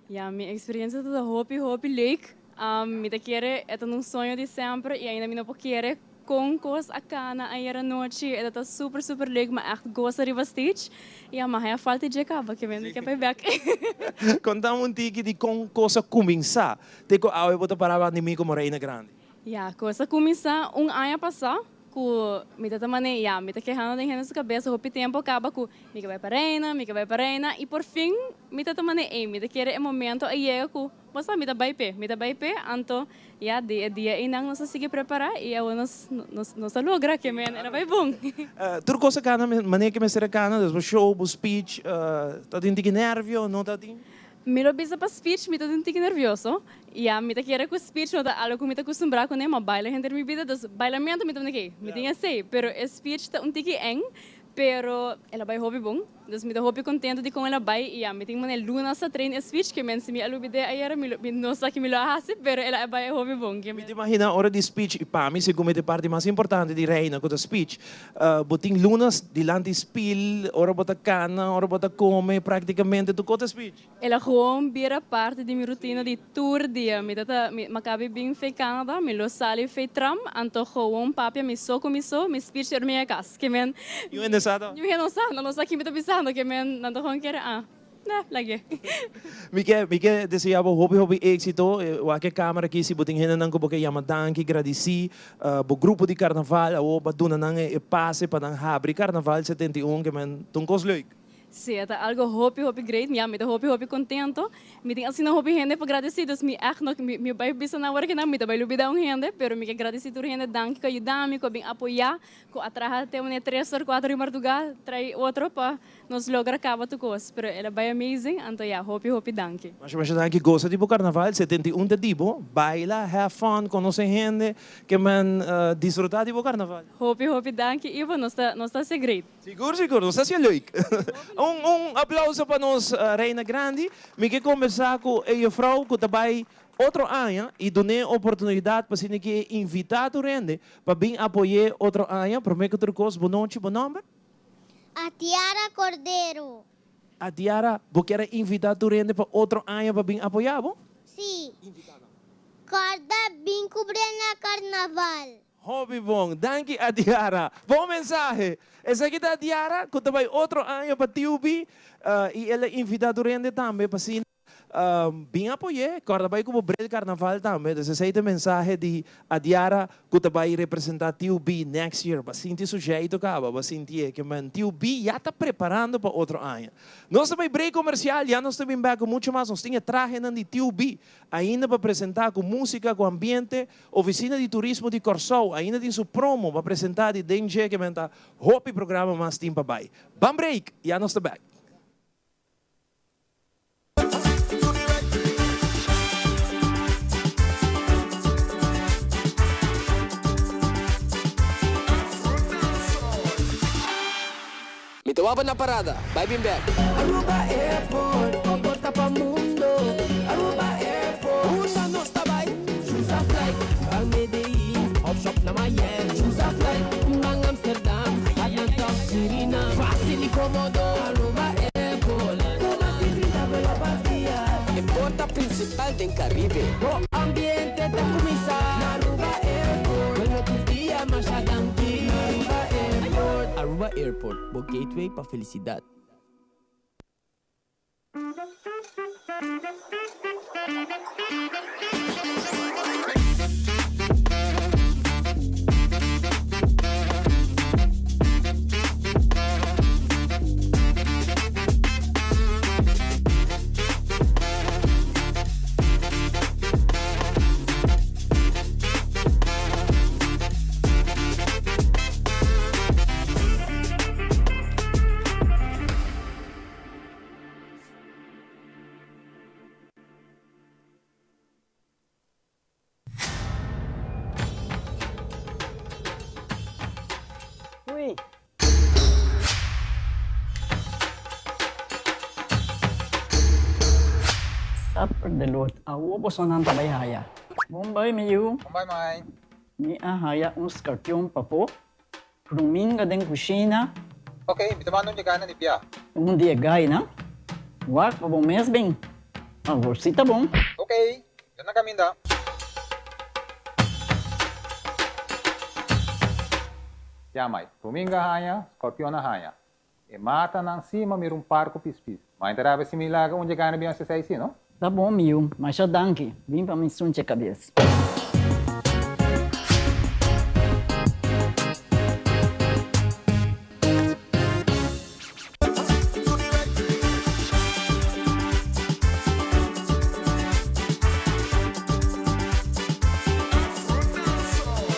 Ya, mi experiencia ta hopi hopi leuk. Mi ta kere e ta un soño di semper y ainda mi no por kere con cos a cana ayer anochi. E ta super super leuk, mi a echt goza riba stage. Y a mi a haya falta dje caba ke mi ke bay bek.
Contami un tiki di con cos a cuminsa te cu awe bo ta para banda di mi como reina grandi.
Ya, cos a cuminsa un aña pasa cu mi ta ta mane, ya, mi ta kehando den hende su cabeza hopi tempo caba cu mi ke bay pa reina, mi ke bay pa reina y por fin mi ta ta mane, ey, mi ta kere e momento a yega cu bo sa mi ta bay p'e, mi ta bay p'e, anto ya di e dia eynan nos a sigui prepara y awor nos nos nos a logra ke men era bay bon.
Tur cos a cana mane ke mester a cana, des bo show, bo speech, ta tin tiki nervio, no ta tin?
Mi lo bisa pa speech mi ta un tiki nervioso. Ya mi ta kere ku speech no ta algo ku mi ta kustumbrá kuné, ma baila henter mi bida, dus bailamentu mi ta un oké, mi tin esei, pero e speech ta un tiki eng, pero el a bai hopi bon, dus mi ta hopi kontentu di kon el a bai i ya mi tin manera luna sa train e speech ke men si mi a lubid'é ayera mi lo mi no sa ki mi lo a hasi, pero el a bai hopi bon ke
Mi ta imagina ora di speech i pa mi segun mi ta e parti mas importante di Reina ku ta speech. Bo tin lunas dilanti spil, ora bo ta cana, ora bo ta come, practicamente tur cos ta speech.
El a gewoon bira parti di mi rutina di tur dia. Mi ta ta, mi a bin fei Canada, mi lo sali fei tram, anto gewoon papia mi so cu mi so, mi speech ta mi e cas. Ke men.
Niun hende sa to?
Niun hende no sa, nan no sa kin mi ta bisando, ke men, nan ta gewoon kere, ah. Nah, lag'é.
Mi ke mi ke desea bo hopi hopi éxito. Wak e camera aki si bo tin hendenan ku bo ke yama danki, gradisí bo grupo di karnaval awor bo a duna nan e pase pa nan habri karnaval 71 ke men ta un kos leuk.
Sí, e ta algo hopi hopi great. Ya, mi ta hopi hopi kontento. Mi tin asina hopi hende pa gradisí, dus mi ègt no mi mi bai bisa nan awor aki nan mi ta bai lubidá un hende, pero mi ke gradisí tur hende danki ku a yuda mi, ku a bin apoyá, ku a traha te un e tres or kuater di mardugá trai otro pa Nos logra caba tur cos, pero el a bay amazing, anto ya, hopi hopi danki.
Masha masha danki, gosa di bo carnaval, 71 ta di bo, baila, have fun, conoce hende, ke men disfruta di bo carnaval.
Hopi hopi danki Ivo, nos ta nos ta hacia great.
Sigur sigur, nos ta hacia leuk. Un un aplauso pa nos reina grandi, mi ke combersa cu e juffrouw cu ta bay otro aña y dun'e oportunidad pa asina ke invita tur hende pa bin apoy'e otro aña, prome cu tur cos, bo nochi, bo nomber?
Atiara Cordero.
Atiara, bo kier a invita tur hende pa otro aña pa bin apoya bo?
Si. Corda bin cu Brenda Carnaval.
Hopi bon. Danki Atiara. Bon mensahe. Esaki ta Atiara cu ta bay otro aña pa TUB y el a invita tur hende tambe pa asina Bin apoy'é, kòrda bai ku bo bril karnaval tambe. Dus esei ta e mensahe di Adiara ku ta bai representá TUB next year. Bo a sinti su jeito kaba, bo a sintié ke men TUB ya ta preparando pa otro aña. Nos ta bai break komersial, ya nos ta bin bèk ku muchu mas. Nos tin e trahenan di TUB ainda pa presentá ku músika, ku ambiente. Ofisina di Turismo di Kòrsou ainda tin su promo pa presentá di den dje ke men ta hopi programa mas tin pa bai. Ban break, ya nos ta bèk.
Mi ta wak na parada, bai bin bek.
Aruba Airport, bo porta pa mundo. Aruba Airport, unda nos ta bai? Choose a flight, ban Medellin of shop na Miami. Choose a flight, ban Amsterdam, Atlanta of Suriname. Facil y comodo, Aruba Airport. Cu mas di 30 vuelo pa dia.
E porta principal den Caribe.
Bo ambiente ta cuminsa na Aruba Airport. Vuelo tur dia, masha danki. Na Aruba Airport.
Aruba Airport, bo gateway pa felicidad.
Ok. Supper de lot. Awo bosonan ta bai haya. Bon bai mi yu.
Bon bai mai.
Mi a haya un skarpion papo. Pruminga den kushina.
Ok, mi ta manda un yegana di bia.
Un di e gainan. Wak pa bo mes bin. Awor si ta bon.
Ok, mi ta na kaminda. Ya mai, Pruminga haña, skorpion a haña. E matanan si ma mira un par ku pispis. Ma e ta rabia si mi laga un dje gana bin hasi esei si, no?
Ta bon mi yu, masha danki. Bin pa mi sunche kabes.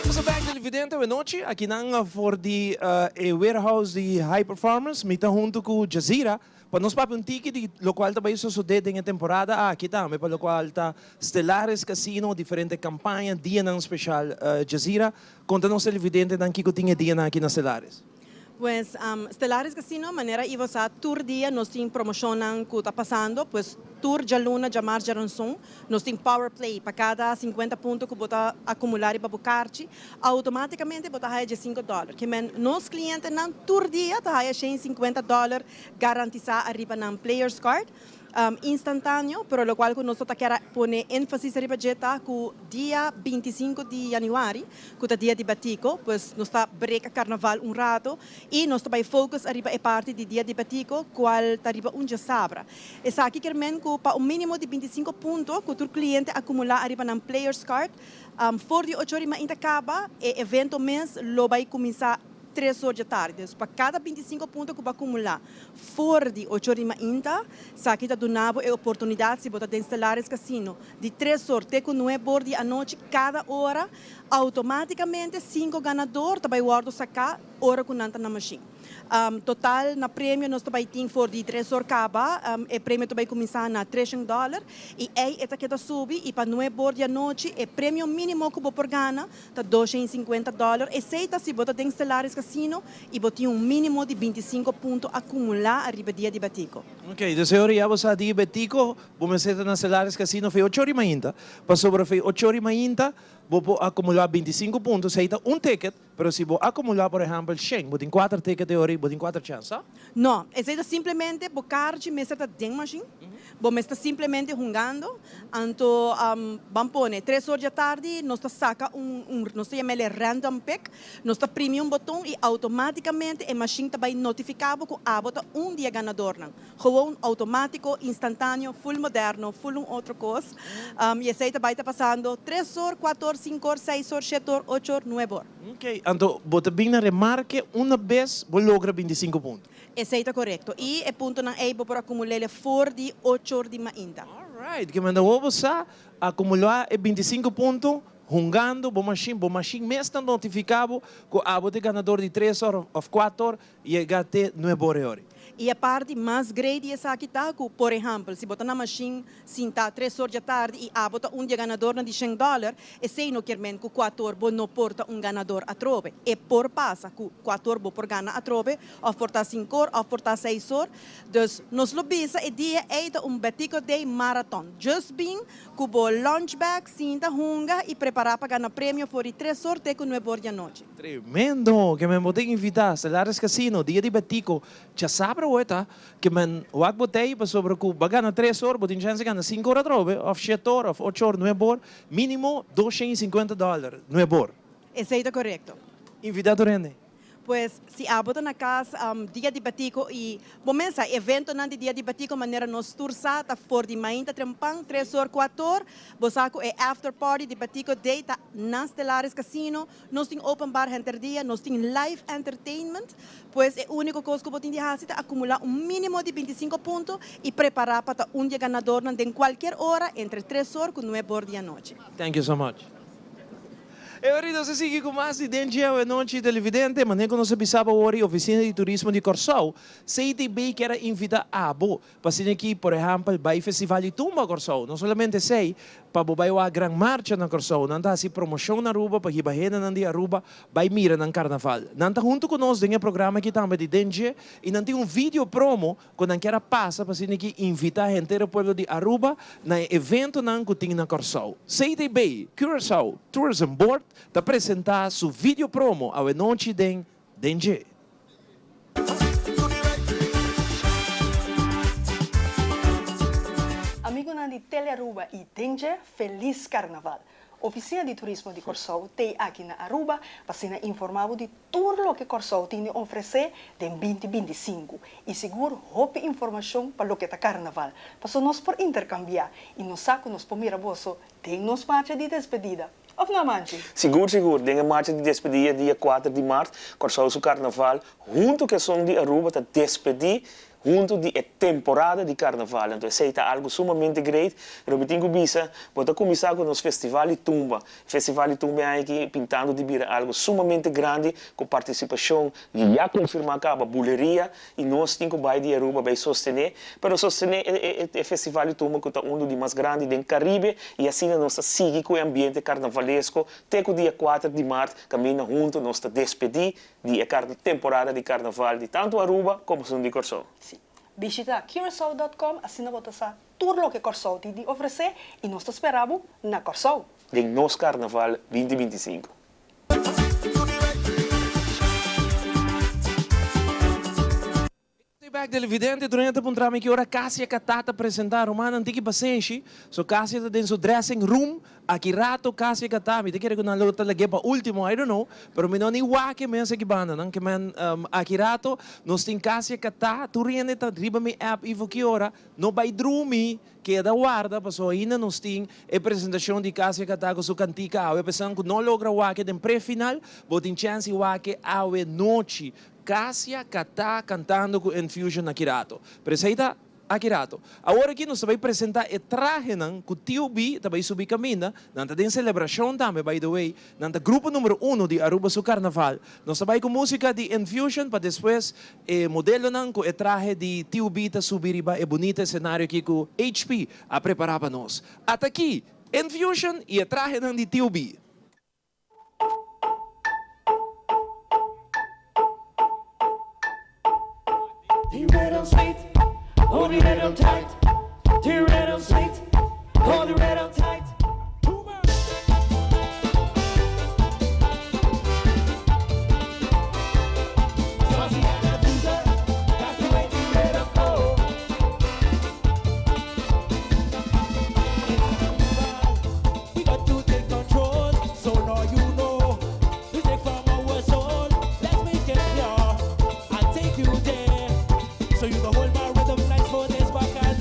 Nos ta bek televidente awenochi akinan for di e warehouse di High Performance. Mi ta hunto cu Jazira pa nos papia un tiki di locual ta bay sosode den e temporada aki tambe pa locual ta Stellaris Casino, diferente campaña, dianan special. Jazira, conta nos televidentenan kico tin e dianan aki na Stellaris.
Pues, Stellaris Casino, manera Ivo sa, tur dia nos tin promocionnan cu ta pasando, pues tur djaluna, djamars, djaranson, nos tin Power Play pa cada 50 punto cu bo ta acumula riba bo carchi, automaticamente bo ta haya diesinco dollar. Ke men nos clientenan tur dia ta haya shen cincuenta dollar garantisa ariba nan Players Card. Instantáneo, pero lokual ku nos ta kier a pone énfasis riba dje ta ku dia 25 di yanüari, ku ta dia di Batiko, pues nos ta breka karnaval un rato i nos ta bai focus ariba e parti di dia di Batiko kual ta riba un djasabra. Esaki kier men ku pa un mínimo di 25 punto ku tur kliente akumulá ariba nan Players Card, for di ocho ora i mainta kaba e evento mes lo bai kuminsá tres or dje tardi. Dus pa kada 25 punto ku bo akumulá for di ocho or di mainta, esaki ta duna bo e oportunidat si bo ta den Stellaris Casino di tres or te ku nuebe or di anochi kada ora, outomátikamente sinku ganador ta bai wòrdu saká ora ku nan ta na mashin. Total na premio nos ta bai tin for di tres or kaba, e premio ta bai kuminsá na treshen dòler i ei e ta keda subi i pa nuebe or di anochi e premio mínimo ku bo por gana Ta 250 dòler. Esei ta si bo ta den Stellaris Casino i bo tin un mínimo di 25 punto akumulá ariba dia di Betico.
Ok, dus e ora ya bo sa di Betico, bo mester ta na Stellaris Casino fei ocho ora i mainta. Pasobra fei ocho ora i mainta bo por akumulá 25 punto, esei ta un ticket, pero si bo akumulá por ehèmpel shen, bo tin kuater ticket e ora i bo tin kuater chèns, sa?
No, esei ta simplemente bo karchi mester ta den mashin, bo mester ta simplemente hungando, anto ban pone tres or djatardi nos ta saka un un nos ta yama el e random pick, nos ta primi un boton i automaticamente e mashin ta bai notifica bo ku abo ta un di e ganadornan. Gewoon automatico, instantaneo, full moderno, full un otro kos, i esei ta bai ta pasando tres or, kuater or, sinku or, seis or, shete or, ocho or, nuebe or.
Ok, anto bo ta bin na remarke una bes bo logra 25 punto.
Esei ta korekto. I e puntonan ei bo por akumul'é for di ocho or di mainta.
Alright, ke manda bo bo sa akumulá e 25 punto hungando bo mashin. Bo mashin mes ta notifiká bo ku abo ta e ganador di tres or òf kuater or yega te nuebe or e ora.
I e parti mas grei di esaki ta ku, por ehèmpel, si bo ta na mashin Sinta tres or djatardi i abo ta un di e ganadornan di shen dòler, esei no kier men ku kuator bo no por ta un ganador atrobe. E por pasa ku kuator bo por gana atrobe, òf por ta sinkor òf por ta seisor. Dus nos lo bisa e dia ei ta un Betico Day Marathon. Just bin ku bo lunch bag, sinta hunga i prepará pa gana premio for di tres or te ku nuebe or di anochi.
Tremendo! Ke men bo ta invitá Stellaris Casino dia di Betico djasabra hoy ta Ke men wak bo tei pasobra ku bo a gana tres or, bo tin chèns di gana sinku or atrobe, òf shete or, òf ocho or, nuebe or, mínimo 250 dòler, nuebe or.
Esei ta korekto.
Invitá tur hende.
Pues, si abo ta na kas dia di Batico i bo mesa eventonan di dia di Batico manera nos tur sa ta for di mainta trempan, tres or, kuater or, bo sa ku e after party di Batico Day ta na Stellaris Casino, Nos tin open bar henter dia, nos tin live entertainment, pues e úniko kos ku bo tin di hasi ta akumulá un mínimo di 25 punto i prepará pa ta un di e ganadornan den kualkier ora entre tres or ku nuebe or di anochi.
Thank you so much. E ora nos a sigui ku mas di Den Dje Awenochi Televidente, manera ku nos a bisa bo awor e Ofisina di Turismo di Kòrsou, CTB, kier a invita abo pa asina aki por ehèmpel bai Festival di Tumba Kòrsou. No solamente esei, pa bo bai wak Gran Marcha na Kòrsou. Nan ta hasi promoshon na Aruba pa hiba hendenan di Aruba bai mira nan karnaval. Nan ta huntu ku nos den e programa aki tambe di Den Dje i nan tin un video promo ku nan kier a pasa pa asina ki invitá henter e pueblo di Aruba na e eventonan ku tin na Kòrsou. CTB, Curaçao Tourism Board, ta presentá su video promo awenochi den Den Dje.
Amigonan di Telearuba y Den Dje, Feliz Carnaval! Oficina di Turismo di Corsou t'ey aki na Aruba pa asina informa bo di tur loke Corsou tin di ofrece den 2025 y sigur hopi informacion pa loke ta Carnaval, paso nos por intercambia y nos sa cu nos por mira boso den nos marcha di despedida. Of no, Manchi?
Sigur, sigur. Den e marcha di despedida dia kuater di mart, Kòrsou su karnaval huntu ku esun di Aruba ta despedí huntu di e temporada di karnaval. Anto esei ta algu sumamente great. Pero mi tin ku bisa, bo ta kuminsá ku nos festival di tumba. E festival di tumba e aña aki pintando di bira algu sumamente grandi ku partisipashon di ya konfirmá kaba buleria i nos tin ku bai di Aruba bai sostené, pero sostené e festival di tumba ku ta unu di mas grandi den Karibe i asina nos ta sigui ku e ambiente karnavalesko te ku dia kuater di mart kaminda huntu nos ta despedí di e temporada di karnaval di tantu Aruba komo esun di Kòrsou.
Sí. Bishita Curaçao dot com asina bo ta sa tur loke Kòrsou tin di ofresé i nos ta spera bo na Kòrsou!
Den nos karnaval 2025.
Estoy bek televidente Truña ta puntra mi ki ora Casia Catá ta presenta. Rumannan tiki pasenshi. So Casia ta den su dressing room. Aki rato Casia Catá, mi ta kere ku nan lo ta lag'é pa ultimo, I don't know. Pero mi no ni wak e mes aki banda nan. Ke men aki rato nos tin Casia Catá. Tur hende ta riba mi app Ivo ki ora. No bai drumi. Keda warda pasobra ainda nos tin e presentacion di Casia Catá cu su cantica awe. Pesnan cu no logra wak den pre-final, bo tin chance di wak awe nochi. Casia Catá cantando cu Enfusion aki rato. Pero esey ta aki rato. Awor aki nos ta bay presenta e trahenan cu Tio B ta bay subi caminda. Nan ta den celebracion tambe by the way. Nan ta grupo numero uno di Aruba su carnaval. Nos ta bai cu musica di Enfusion pa despues e modelonan cu e trahe di TUB ta subi riba e bunita escenario aki cu HP a prepara pa nos. Ata aki, Enfusion y e trahenan di TUB.
Di red sweet, hold the red tight. Di red sweet, hold the red tight. We got to take control, so now you know. Music from our soul, let's make it clear. I'll take you there, so you can hold my rhythm nice for this bacchanal.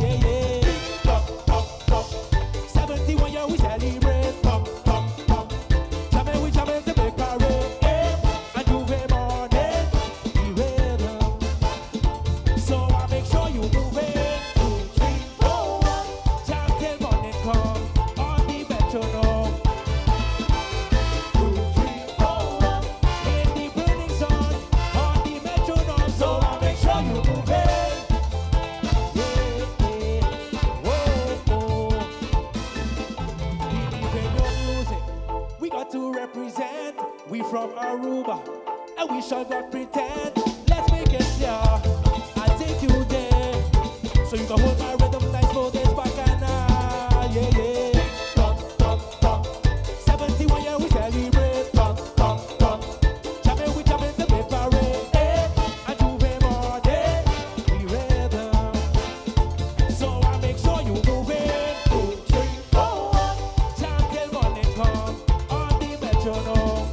Yeah, yeah. Pop, pop, pop. 71 year we celebrate. Pop, pop, pop. Jamming, we jamming to big parade. Eh, and J'ouvert morning, the rhythm. So I make sure you move it. 2, 3, 4, 1. Jam till morning come on the metronome. 2, 3, 4, 1. In the burning sun on the metronome. So I make sure you move it. Yeah, yeah. Whoa, oh. Believe in your music. We got to represent. We from Aruba, and we shall not pretend. Let's make it clear. I'll take you there, so you can hold my rhythm nice for this bacchanal. Yeah, yeah. Pop, pop, pop. 71 year we celebrate. Pop, pop, pop. Jamming, we jamming the big parade. Eh, and J'ouvert morning, the rhythm. So I make sure you move it. 2, 3, 4, 1. Jam till morning come on the metronome.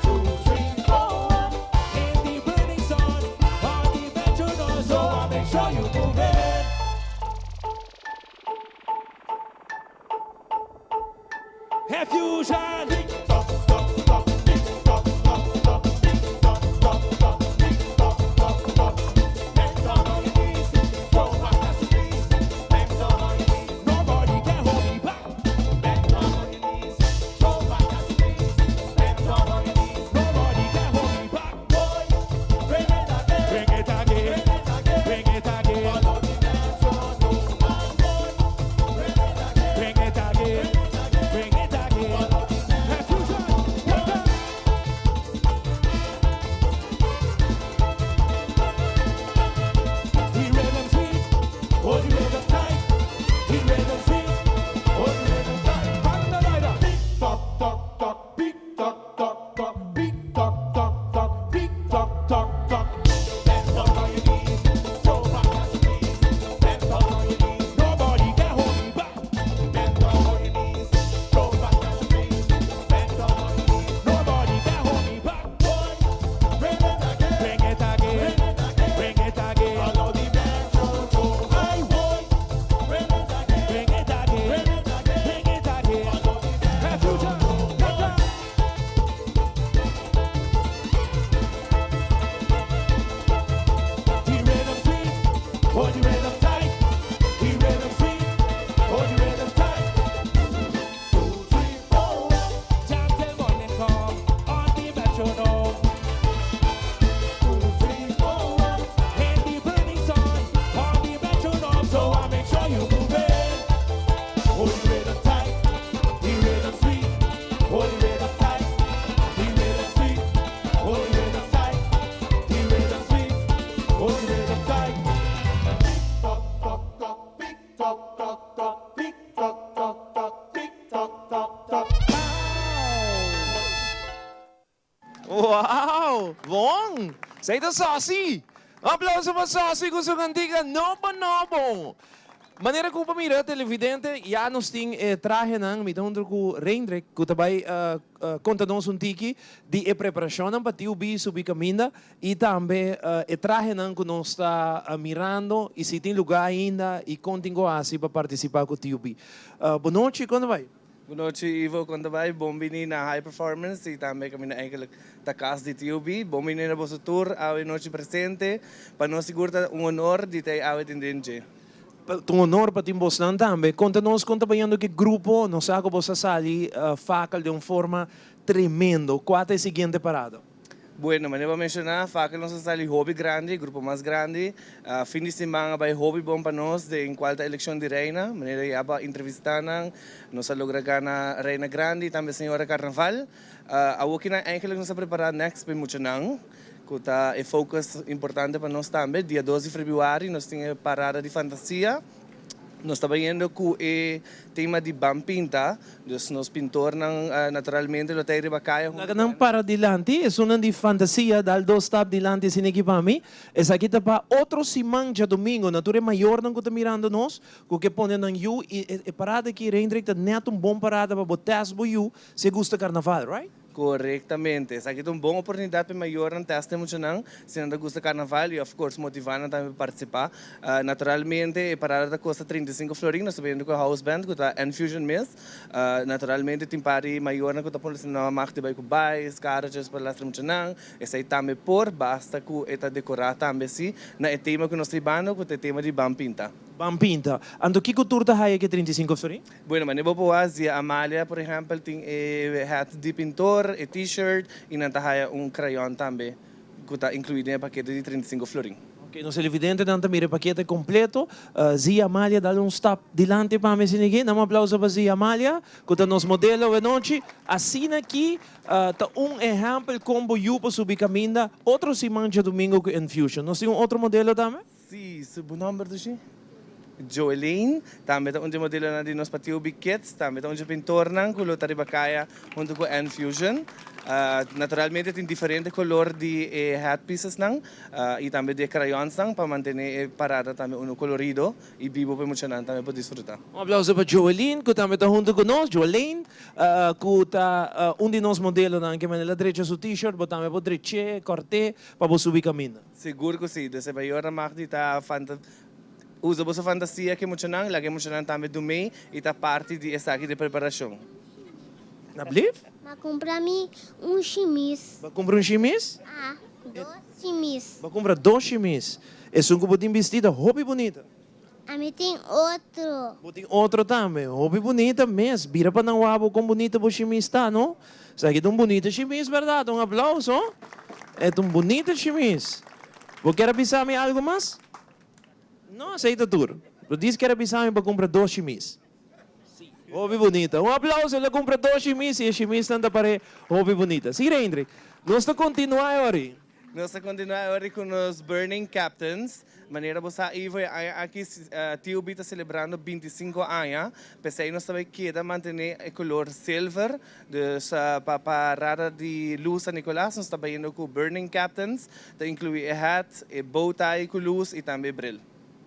2, 3, 4, 1. In the burning sun on the metronome. So I make sure you move it.
Wow! Bon! Esei ta Sosy! Un aplauso pa Sosy ku su kantika Nobo Nobo! Manera ku bo mira televidente ya nos tin e trahenan, mi ta hunto ku Reindrik ku ta bai konta nos un tiki di e preparashonnan pa TUB subi kaminda i tambe e trahenan ku nos ta mirando i si tin lugá ainda i kon tin ku hasi pa partisipá ku TUB. Bonochi, kon ta bai?
Bon nochi Ivo, kon ta bai? Bon bini na High Performance y tambe caminda eigenlijk ta cas di TUB. Bon bini na boso tur awe nochi presente. Pa nos sigur ta un honor di ta awe den den dje.
Ta un honor pa tin bosnan tambe. Conta nos con ta bayendo cu e grupo. Nos sa cu bos a sali fakel den un forma tremendo. Cua ta e siguiente parada?
Bueno, manera bo a menciona, Fakel nos a sali hopi grandi, e grupo mas grandi. Fin di siman a bay hopi bon pa nos den cual ta eleccion di Reina. Manera ya bo a entrevista nan, nos a logra gana Reina Grandi y tambe Señora Carnaval. Awokinan eigenlijk nos a prepara next pa e muchanan, cu ta e focus importante pa nos tambe. Dia dos di Februari nos tin e parada di fantasia. Nos ta bayendo cu e tema di Ban Pinta, dus nos pintornan naturalmente lo ta ey riba caya hunto
Laga nan para dilanti, esunnan di fantasia dal dos stap dilanti asina aki pa mi. Esaki ta pa otro siman djadomingo, na tur e mayornan cu ta mirando nos, cu ke pone nan yu y e parada aki Reindrik ta net un bon parada pa bo test bo yu si e gusta carnaval, right?
Korektamente. Esaki ta un bon oportunidat pa e mayornan tèst e muchanan si nan ta gusta karnaval i of course motivá nan tambe pa partisipá. Naturalmente e parada ta kosta 35 florin, nos ta bini ku e house band ku ta N-Fusion mes. Naturalmente tin par di mayornan ku ta pone si nan mag di bai ku bais, karretjes pa lastra e muchanan. Esei tambe por, basta ku e ta dekorá tambe si na e tema ku nos ta hibando ku ta e tema di Ban Pinta.
Ban Pinta. Anto kiko tur ta haya ku e 35 florin?
Bueno, manera bo por wak, Zia Amalia, por ehempel, tin e hat di pintor, e t-shirt, y nan ta haya un crayon tambe cu ta inclui den e pakete di 35 florin.
Ok, nos televidentenan ta mira e pakete completo. Zia Amalia, dal un stap dilanti pa mi asina aki. Dam un aplauso pa Zia Amalia, cu ta nos modelo awenochi. Asina aki ta un ehempel con bo yu por subi caminda otro siman djadomingo cu Enfusion. Nos tin un otro modelo tambe?
Sí, su bo nomber dushi? Joeline, tambe ta un di modelonan di nos Patio Big Kids, tambe ta un dje pintornan ku lo ta riba kaya huntu ku N-Fusion. Naturalmente tin diferente kolor di e headpiecesnan i tambe di e crayonsnan pa mantene e parada tambe unu kolorido i bibo pa e muchanan tambe por disfruta.
Un aplauso pa Joeline ku tambe ta huntu ku nos. Joeline ku ta un di nos modelonan ke manera el a drecha su t-shirt, bo tambe por drech'é, kòrt'é pa bo subi kaminda.
Sigur ku si. Dus e mayornan mag di ta fanta usa boso fantasia ku e muchanan, laga e muchanan tambe dumei i ta parti di esaki di preparashon.
Na blief?
M'a kumpra mi un shimis.
B'a kumpra un shimis?
A, dos shimis.
B'a kumpra dos shimis. Esun ku bo tin bisti ta hopi bunita.
Ami tin otro.
Bo tin otro tambe. Hopi bunita mes. Bira pa nan wak bo kon bunita bo shimis ta, no? Esaki ta un bunita shimis, berdad? Un aplauso. E ta un bunita shimis. Bo kier a bisa mi algo mas? No, esei ta tur. Bo dis kier a bisa mi pa kumpra dos shimis. Hopi bunita. Un aplauso. El a kumpra dos shimis i e shimisnan ta par'é hopi bunita. Si, Reindrik. Nos ta kontinuá e ora ei.
Nos ta continua awor cu nos Burning Captains. Manera bo sa Ivo e aña aki TUB ta celebrando 25 aña. P'esey nos ta bay keda mantene e color silver. Dus pa parada di luz San Nicolas nos ta bayendo cu Burning Captains. Ta inclui e hat, e bow tie cu luz y tambe e bril.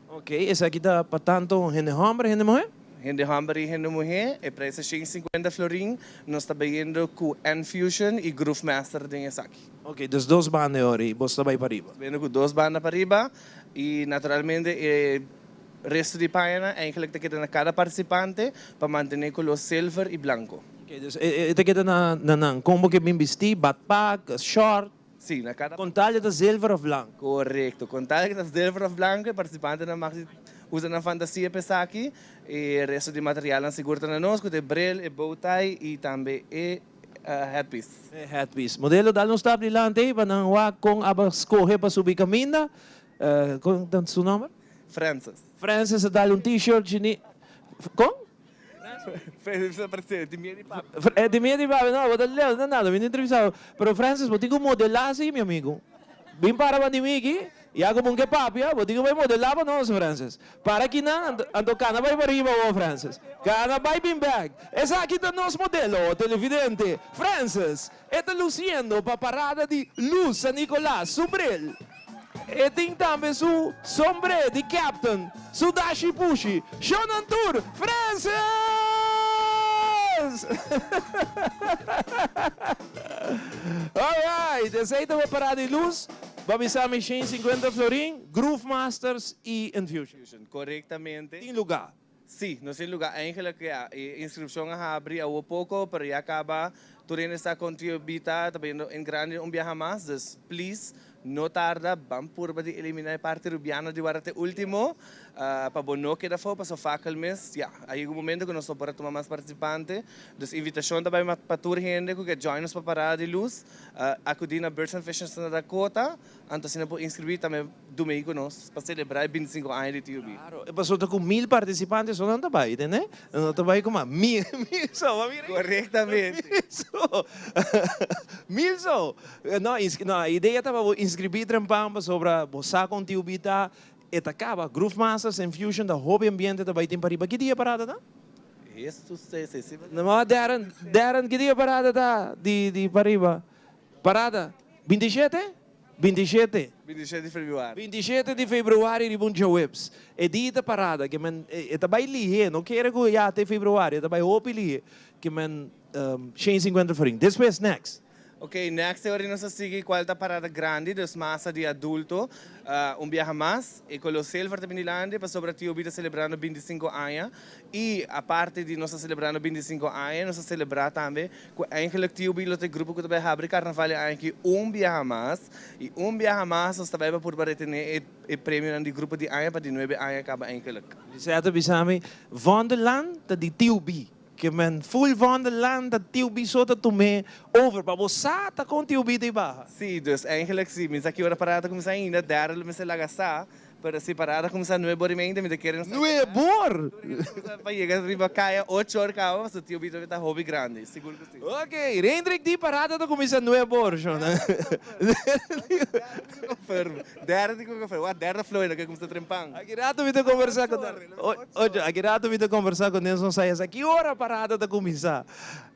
Ok, esaki ta pa tanto hende homber, hende muhe?
Hende homber y hende muhe, e prijs ta 150 florin. Nos ta bayendo cu N-Fusion y Groove Master den esaki.
Ok, dus dos banda e ora y bos ta bay pariba.
Bayendo cu dos banda pariba y naturalmente e resto di pañanan eigenlijk ta keda na cada participante pa mantene color silver y blanco.
Ok, dus e ta keda na nan. Con bo ke bin bisti, badpak, short?
Sí, na cada.
Con tal e ta zilver of blanco.
Correcto, con tal e ta zilver of blanco e participantenan mag di usa nan fantasia pa esaki. E resto di materialnan sigur ta na nos cu ta e bril, e bow tie y tambe e headpiece.
E headpiece. Modelo dal un stap dilanti ey pa nan wak con aba scoge pa subi caminda. Con ta su nomber?
Francis.
Francis a dal un t-shirt chini. Con? Di miedu di papia, no, bo ta leu, no nada, mi no entrevista bo. Pero Francis, bo tin ku modelá si, mi amigu. Bin para banda di mi aki. Ya ku bon ke papia, bo tin ku bai modelá pa nos, Francis. Para kinan, anto, anto kana bai pariba awor, Francis. Kana bai bin bèk. Esaki ta nos modelo, televidente. Francis, e ta lusiendo pa parada di Luz San Nicolas, su bril. E tin tambe su sombré di captain, su dashi pushi. Shonan tur, Francis! Alright, esey ta bo parada di luz. Bo a bisa mi 150 florin, Groove Masters y Infusion.
Corectamente.
Tin lugar.
Sí, nos tin lugar. Eigenlijk ya, e inscripcion a habri awo poco, pero ya caba. Tur hende sa con Tio Bita ta bayendo en grande un biaha mas, dus please no tarda, ban purba di elimina e parti Rubiano di wara te ultimo, pa bo no keda afo, paso fakkel mes, ya, a yega un momento cu nos no por a tuma mas participante, dus invitacion ta bay pa tur hende cu ke join nos pa Parada di Luz, acudi na Birds and Fishes na Dakota, Anto asina por inscribí tambe dumei cu nos pa celebra e 25 aña di TUB.
Claro, e pasobra ta cu 1000 participantes so nan ta bay, tende? Nan no ta bay cu mas mil, mil so, bo a mira ahí?
Correctamente.
Mil so, mil so. No, no, e idea ta pa bo inscribí trempan pasobra bo sa con TUB ta, e ta caba. Groove Masters en Fusion ta hopi ambiente ta bay tin pariba. Ki dia parada ta?
Hesus, si, si, si.
No, Darren, Darren, ki dia parada ta di, di pariba? Parada, 27? 27.
27 di februari.
27 di februari riba un djaweps. E dia ta parada, ke men e ta bai lihe, no kere ku ya te februari, e ta bai hopi lihe, ke men 150 florin. Despues, next.
Ok, next e ora nos a sigui kual ta parada grandi, dus masa di adulto. Un biaha mas, e kolor silver ta bini landi pasobra TOB ta selebrando 25 aña. I aparte di nos ta selebrando 25 aña, nos ta selebrá tambe Ku eigenlijk TUB lo ta e grupo ku ta bai habri karnaval e aña aki un biaha mas. I un biaha mas nos ta bai pa purba retené e e premionan di grupo di aña pa di nuebe aña kaba eigenlijk.
Lisette a bisa mi, Vondelland ta di TUB. Ke men full Vondelland ta TUB so ta tum'é over pa bo sa ta kon TUB ta i baha.
Sí, dus eigenlijk si mi sa ki ora parada ta kuminsá ainda, derde lo mester laga sa. Pero si parada cuminsa nuebe or y media mi ta kere nos ta
Nuebe or!
Pa yega riba caya ocho or caba pasobra Tio Vito ta hopi grandi, sigur cu si.
Ok, Reindrik di parada ta cuminsa nuebe or, shona.
Confirm. Derde di cu confirm. Wak derde floy no ke cuminsa trempan.
Aki rato mi ta conversa cu Ocho, aki rato mi ta conversa cu Nelson Sayas aki ora parada ta cuminsa.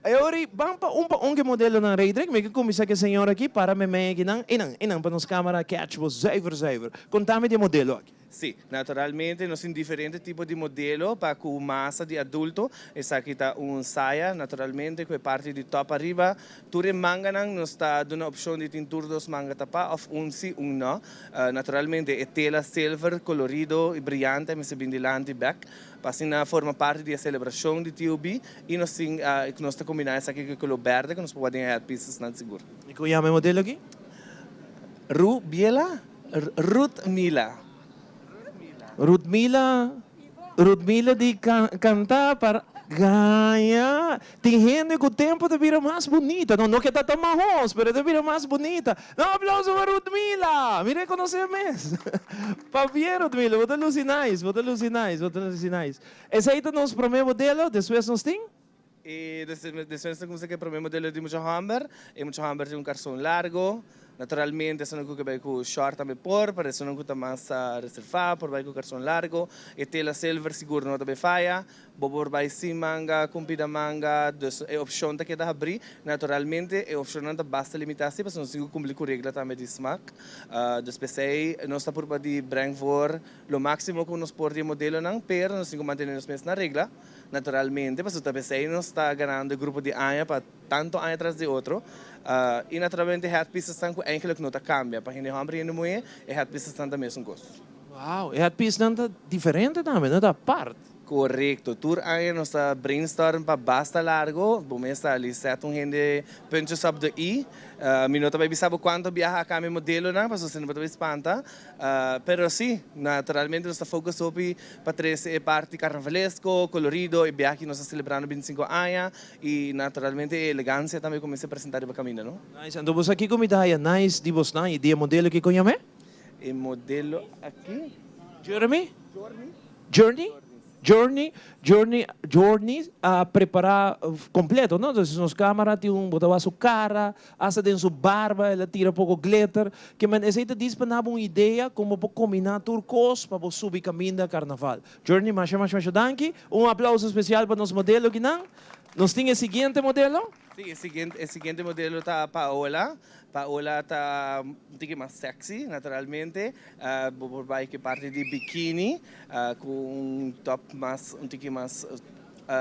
E ora ei ban pa un pa un ke modelonan Reidrik, mi ke kuminsá ke señor aki para memei akinan, einan, einan pa nos kamera catch bo zuiver zuiver. Konta mi di e modelo aki.
Sí, naturalmente nos tin diferente tipo di modelo pa ku masa di adulto. Esaki ta un saya, naturalmente ku e parti di top ariba. Tur e manganan nos ta duna opshon di tin tur dos manga tapá òf un sí, un no. Naturalmente e tela silver kolorido i briante mester bin dilanti bèk. Pa asina forma parti di e celebracion di TOB y nos tin cu nos ta combina esaki cu e color berde cu nos por wak den e headpiecesnan sigur.
Y con yama e modelo aki?
Ru Biela? Ruth Mila.
Ruth Mila, Ruth Mila di canta para gaña. Tin hende cu tempo ta bira mas bunita. No, no ke ta ta mahos, pero e ta bira mas bunita. Un aplauso pa Ruthmila! Mi reconoce mes. Pabien Ruthmila, bo ta luci nice, bo ta luci nice, bo ta luci nice. Esey ta nos prome modelo, despues nos tin?
Y despues nos ta cuminsa cu e prome modelo di mucha homber. E mucha homber tin un carson largo. Naturalmente esunnan cu ke bay cu short tambe por, pero esunnan cu ta mas reserva por bay cu carson largo. E tela silver sigur no ta bay faya. Bo por bai sin manga, con pida manga, dus e opcion ta keda habri. Naturalmente e opcionnan ta basta limita si, pasobra nos tin cu cumpli cu regla tambe di smaak. Dus p'esey nos ta purba di breng voor lo maximo cu nos por di e modelonan, pero nos tin cu mantene nos mes na regla, naturalmente, pasobra ta p'esey nos ta ganando e grupo di aña pa tanto aña tras di otro. Y naturalmente headpiecesnan cu eigenlijk no ta cambia, pa hende homber y hende muhe e headpiecesnan ta mesun cos.
Wow, e headpiecenan ta diferente tambe, no ta apart.
Korekto. Tur aña nos ta brainstorm pa basta largo. Bo mes ta Lisette un hende punches up the i. Mi no ta bai bisa bo kuantu biaha a kambia modelonan pasobra si no bo ta bai spanta. Pero si, naturalmente nos ta focus hopi pa trese e parti carnavalesko, kolorido, e biaha ki nos ta selebrando 25 aña i naturalmente e elegancia tambe ku mester presenta riba kaminda, no?
Nice. Anto bo sa kiko mi ta haya nice di bosnan i di e modelo kiko yam'é?
E modelo aki.
Jeremy? Journey? Journey, Journey, Journey a prepara completo, no? Entonces nos camara tin un bo ta wak su cara, hasta den su barba el a tira poco glitter. Ke men esey ta dis pa nabo un idea con bo por combina tur cos pa bo subi caminda carnaval. Journey, masha masha masha danki. Un aplauso especial pa nos modelo kinan. Nos tin e siguiente modelo.
Sí, e siguiente, e siguiente modelo ta Paola. Paola ta un tiki mas sexy, naturalmente. Bo por bai ku e parti di bikini, ku un top mas, un tiki mas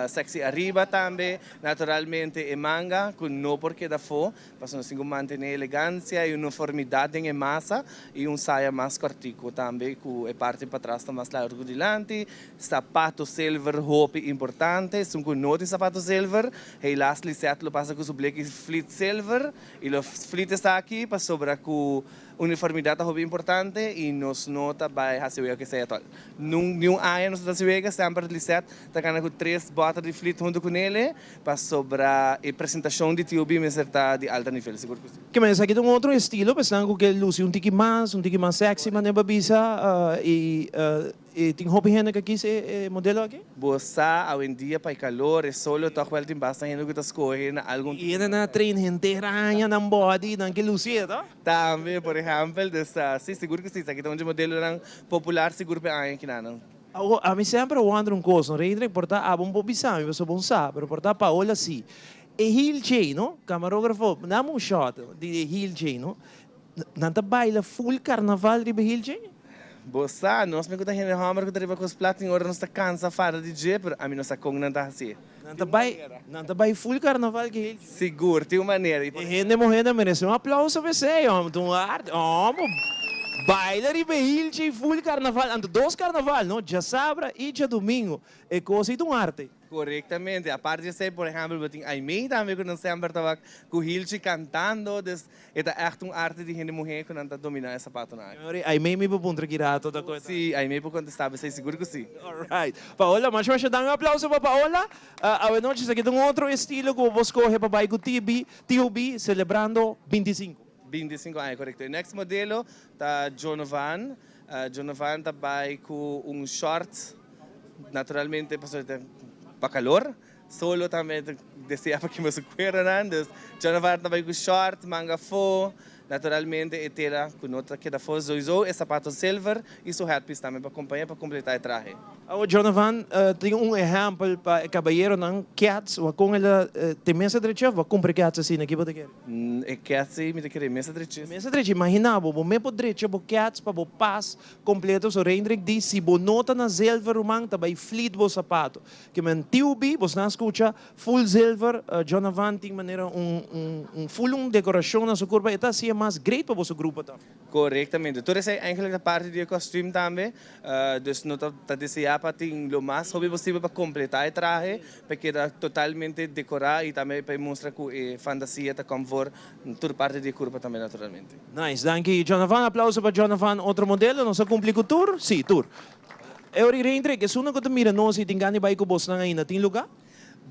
sexy ariba tambe. Naturalmente e manga, ku no por keda afó, pasobra nos tin ku mantené elegansia i uniformidat den e masa. I un saya mas kòrtiku tambe, ku e parti patras ta mas largu ku dilanti. Sapato silver hopi importante, esun ku no tin sapato silver, helaas Lisette lo pasa ku su bleki flit silver i lo flit esaki pasobra ku uniformidat ta hopi importante i nos no ta bai hasi wega ku esei atòl. Nun niun aña nos no ta hasi wega, semper Lisette ta gana ku tres bòter di flit huntu ku Nele pasobra e presentashon di TOB mester ta di alta nivel, sigur ku si.
Ke men esaki ta un otro estilo, pesnan ku ke lusi un tiki mas, un tiki mas sexy manera bo a bisa i. E tin hopi hende ka kis e modelo aki?
Bo sa, awendia pa e calor, e solo toch wel tin basta hende cu ta scoge na algun.
I hende nan a train henter aña nan body, nan ke luci e, toh?
Tambe, por ehempel. Dus, si, sigur cu si. Esaki ta un dje modelonan popular sigur pa e aña kinanan.
Awo, ami semper a wonder un cos, no? Reindrek, por ta abo un por bisa mi, pasobra bo no sa, pero por ta Paola si. E heel djei, no? Camarógrafo, dame un shot di e heel djei, no? Nan ta baila full carnaval riba heel dje?
Bo sa, nos mi ku ta hende hòmber ku ta riba kos plat tin ora nos ta kansa fada di dje, pero ami no sa kon nan ta hasié.
Nan ta bai, nan ta bai full carnaval ki heel dje.
Sigur, tin un manera.
E hende muhénan merese un aplauso p'esei, hòmber, ta un arte, hòmber, baila riba e heel dje full carnaval, anto dos carnaval, no, djasabra i djadumingu, e kos ei ta un arte.
Korektamente. Aparte di esei, por ehèmpel, bo tin Aimee tambe ku nan semper ta wak ku Hilchi kantando, dus e ta ègt un arte di hende muhé ku nan ta dominá e sapatonan aki.
Ori, Aimee mi por puntra ki rato ta koe ta?
Sí, Aimee por kontestá p'esei, sigur ku sí.
Alright. Paola, masha masha danki. Un aplauso pa Paola. Awenochi esaki ta un otro estilo ku bo por skohe pa bai ku TB, TOB, selebrando 25.
25 aña, korekto. E next modelo ta Jonovan. Jonovan ta bai ku un short. Naturalmente pasobra ta pa calor, solo tambe ta desea pa kima su cueronan, dus Jonathan ta bay cu short, manga afo, naturalmente e tela cu no ta keda afo soiso, e sapato silver y su headpiece tambe pa compaña pa completa e trahe.
Awor Jonathan tin un ehempel pa e cabayeronan, Cats, wak con el a te mesa drechi of bo a cumpra Cats asina? Ki bo ta kere?
E Cats ey mi ta kere mesa drechi.
Mesa drechi, imagina bo, bo me por drecha bo Cats pa bo pas Completo so Reindrik di si bo no ta na zilver ruman ta bay flit bo sapato. Ke men tiu bi bos nan scucha full zilver Jonavan tin manera un un un full un decoracion na su curpa e ta haci'e mas great pa boso grupo tambe.
Corectamente. Tur esey eigenlijk ta parti di e kostuum tambe. Dus no ta ta desea pa tin lo mas hopi posibel pa completa e trahe pa e keda totalmente decora y tambe pa e mustra cu e fantasia ta come voor Tur parti di e curpa tambe naturalmente.
Nice, danki Jonathan. Aplauso pa Jonathan, otro modelo. Nos a cumpli cu tur? Si, tur. Eury Reindrik, esunnan cu ta mira nos y tin gana di bay cu bosnan ainda, tin luga?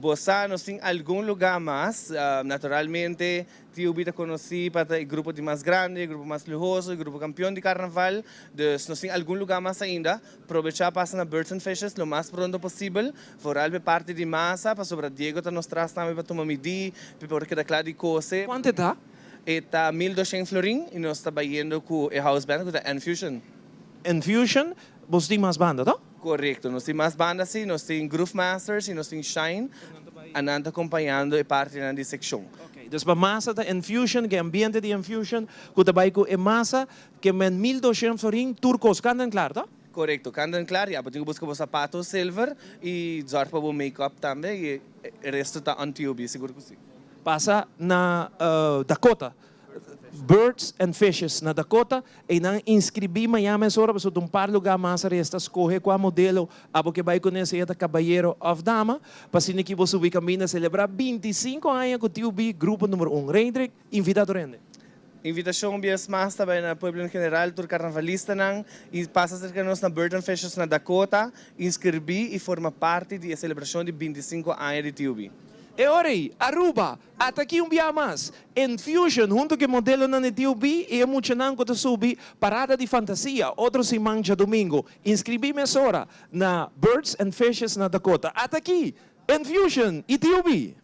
Bo sa, nos tin algun luga mas. Naturalmente, TOB ta conoci pa ta e grupo di mas grandi, e grupo mas luhoso, e grupo campeon di carnaval. Dus nos tin algun luga mas ainda. Probecha pasa na Birds and Fishes lo mas pronto posibel, vooral p'e parti di masa, pasobra Diego ta nos tras tambe pa tuma midí, p'e por keda kla di kose.
Kuantu e ta?
E ta 1200 florin i nos ta bayendo ku e house band ku ta Enfusion.
Enfusion, boso tin mas banda, to?
Korekto, nos tin mas banda si, nos tin Groove Masters i nos tin Shine, anan ta kompañando e partinan di sekshon.
Oké, dus pa masa ta Enfusion, ku e ambiente di Enfusion ku ta bai ku e masa, Ke men 1200 florin tur kos kant en klar, to?
Korekto, kant en klar. Ya bo tin ku buska bo sapato silver i zorg pa bo make up tambe i e resto ta on TOB, sigur ku si.
Pasa na Dakota, Birds and Fishes na Dakota, einan inskribí mañana mesora pasobra ta un par lugá mas a resta skohe kua modelo abo ke bai kuné sea ta kabayero òf dama pa asina ki bo subi kaminda selebrá 25 aña ku TOB grupo number un. Reindrik, invitá tur hende.
Invitacion bies mas ta bay na pueblo en general, tur carnavalistanan y pasa cerca nos na Bird and Fishes na Dakota, inscribi y forma parti di e celebracion di 25 aña di TUB.
E ora ei, Aruba, ata aki un bia mas, Enfusion hunto ku e modelonan di TUB i e muchanan ku ta subi Parada di Fantasia otro siman djadumingu. Inskribí mesora na Birds and Fishes na Dakota. Ata aki, Enfusion i TUB!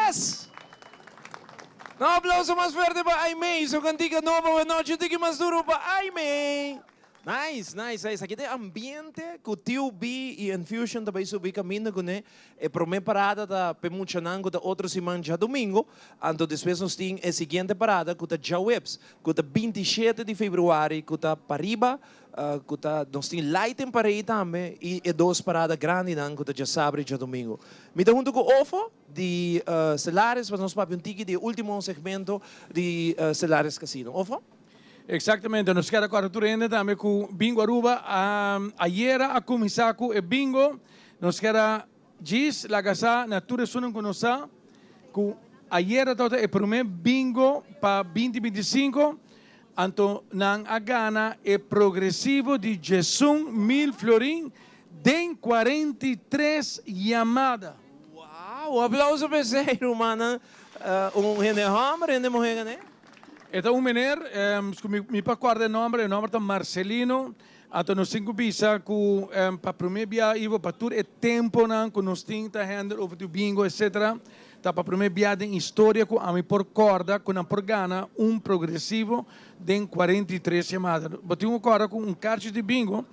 Yes! Un aplauso mas fuerte pa Aimee, su cantica nobo anochi. Un tiki mas duro pa Aimee. Nice, nice, nice. Aki ta e ambiente cu TUB y Enfusion ta bay subi caminda cune. E prome parada ta p'e muchanan cu ta otro siman djadomingo. Anto despues nos tin e siguiente parada cu ta djaweps, cu ta 27 di februari, cu ta pariba Cu ta nos tin lighting parey tambe y e dos parada grandinan cu ta djasabra y djadomingo. Mi ta hunto cu Ofo di Stellaris pa nos papia un tiki di e ultimo segmento di Stellaris Casino. Ofo?
Exactamente, nos kier a corda tur hende tambe cu Bingo Aruba ayera a cuminsa cu e bingo. Nos kier a djis laga sa na tur esunnan cu nos sa cu ayera tabata e prome bingo pa binti 25. Anto nan a gana e progresivo di 11,000 florin den 43 yamada.
Wow! Un aplauso pa esei, rumannan. Un hende homber, hende muhe gané?
E ta un meneer, mi mi pa corda e nomber, e nomber ta Marcelino, anto nos tin cu bisa cu pa prome bia Ivo pa tur e temponan cu nos tin ta handle over di bingo etc. Ta pa prome bia den historia cu ami por corda cu nan por gana un progresivo den 43 yamada. Bo tin cu corda cu un carchi di bingo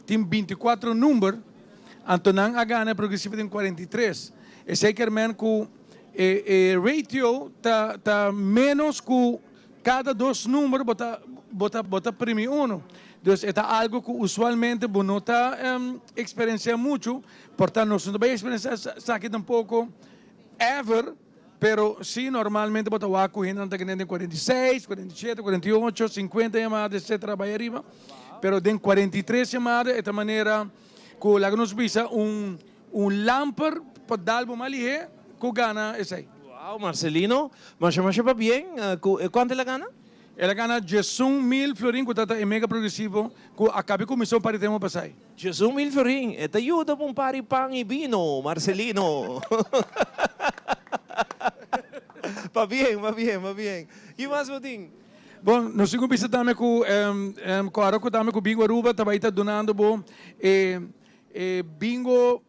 tin 24 number, anto nan a gana e progresivo den 43. Esey kier men cu E e ratio ta ta menos ku kada dos number bo ta bo ta bo ta primi uno. Dus e ta algo ku usualmente bo no ta eksperensiá muchu, por ta nos no ta bai eksperensiá esaki tampoko ever, pero si normalmente bo ta wak ku hendenan ta kende den 46, 47, 48, 50 yamada etcetera bai ariba, pero den 43 yamada e ta manera ku laga nos bisa un Un lamper pa dal bo mas lihé ku gana esei.
Wow Marcelino, masha masha pabien ku e kuantu el a gana?
El a gana 11,000 florin ku ta ta e mega progresivo ku a kabe kuminsá un par di tempu pasai.
11,000 florin, e ta yuda pa un par di pan i bino, Marcelino. Pabien, pabien, pabien. Ki mas bo tin?
Bon, nos tin ku bisa tambe ku ku ora ku tambe ku Bingo Aruba ta bai ta dunando bo e E bingo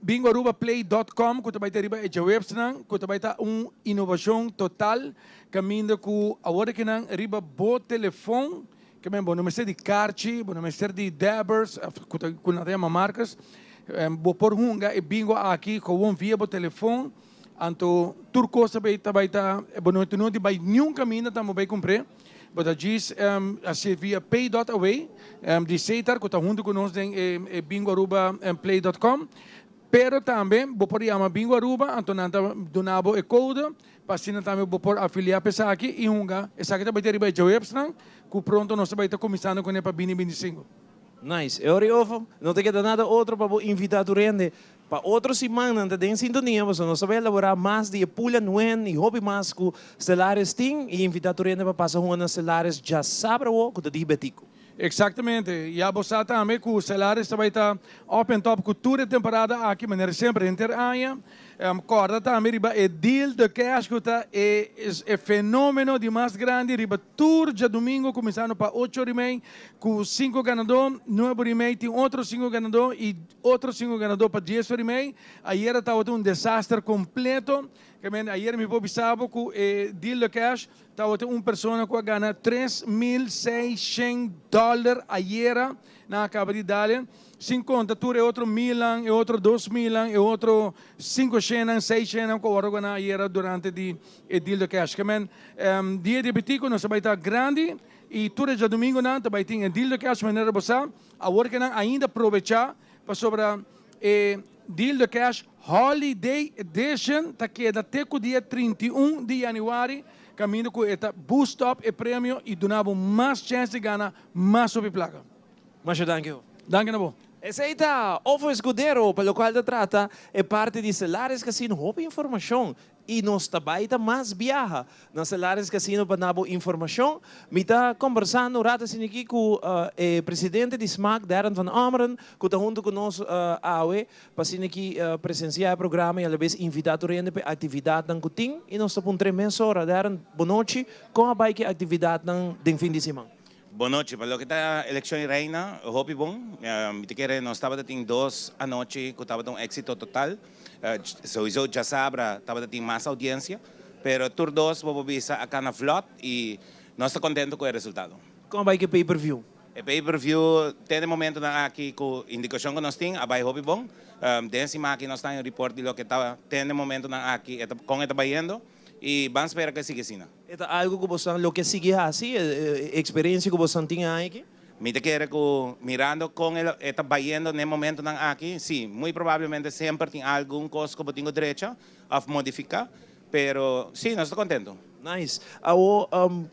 bingoarubaplay dot com ku ta bai ta riba e djawebsnan ku ta bai ta un inovashon total kaminda ku awor ke nan riba bo telefon ke men bo no mester di karchi bo no mester di dabbers ku ta ku nan ta yama markers bo por hunga e bingo aki gewoon via bo telefon anto tur kos ta bai ta bai ta bo no no di bai niun kaminda tambe bo bai kumpr'é. Bo ta djis hasié via pay dot away di Setar ku ta huntu ku nos den e Bingo Aruba play dot com. Pero tambe bo por yama Bingo Aruba anto nan ta duna bo e kode pa asina tambe bo por afiliá pa esaki i hunga. Esaki ta bai ta riba e djawebsnan ku pronto nos ta bai ta kuminsando kuné pa bini 25.
Nice. E ora i ofo no ta keda nada otro pa bo invitá tur hende Pa otro siman nan ta den sintonia pasobra nos ta bai elaborá mas di e pula nuen i hopi mas ku Stellaris tin i invitá tur hende pa pasa hunga na Stellaris djasabra awo ku ta di Betico.
Exactamente. Ya bo sa tambe ku Stellaris ta bai ta up en top ku tur e temporada aki manera semper henter aña. Kòrda tambe riba e deal de cash ku ta e e fenomeno di mas grandi riba tur djadumingo kuminsando pa ocho ora i mei ku sinku ganadó, nuebe ora i mei tin otro sinku ganadó i Otro sinku ganadó pa dies ora i mei. Ayera tabata un desaster kompleto. Kemende ayera mi por bisa bo ku e deal de cash tabata un persona ku a gana 3600 dòler ayera. Nan a kaba di dale. Sin konta tur e otro milnan, e otro dos milnan, e otro sinku shennan, seis shennan ku a wòrdu ganá ayera durante di e deal de cash. Kemen dia di Betico nos a bai ta grandi i tur e djadumingunan ta bai tin e deal de cash manera bo sa. Awor ke nan ainda probechá pasobra e Deal the Cash Holiday Edition ta keda te ku dia 31 di yanüari kaminda ku e ta boost up e premio i duna bo mas chèns di gana mas hopi plaka.
Masha danki ho.
Danki na bo.
Esei ta Ofo Escudero pa lokual ta trata e parti di Celares Casino. Hopi informashon I nos ta bai ta mas biaha na Celares Casino pa na bo informacion. Mi ta combersando un rato asina aki cu e presidente di smaak, Darren van Ommeren, cu ta hunto cu nos awe pa asina aki presencia e programa y alabes invita tur hende pa e actividadnan cu tin. Y nos ta puntra e mesora. Darren, bonochi. Con a bai cu e actividadnan den fin di siman?
Bonochi. Pa loke ta eleccion di Reina, hopi bon. Mi ta kere nos tabata tin dos anochi cu tabata un exito total. Souiso djasabra tabata tin mas audiencia, pero tur dos bo por bisa a cana vlot y nos ta contento cu e resultado.
Con a bay cu e pay per view?
E pay per view te den momentonan aki cu indicacion cu nos tin a bay hopi bon. Den siman aki nos ta haña un report di loke ta te den momentonan aki e ta con e ta bayendo y ban spera cu e sigui asina.
E ta algo cu bosan lo ke sigui haci, e experiencia cu bosan tin aki?
Mi ta kere cu mirando con e ta bayendo n'e momentonan aki, si, muy probablemente semper tin algun cos cu bo tin cu drecha of modifica, pero si, nos ta contento.
Nice. Awo,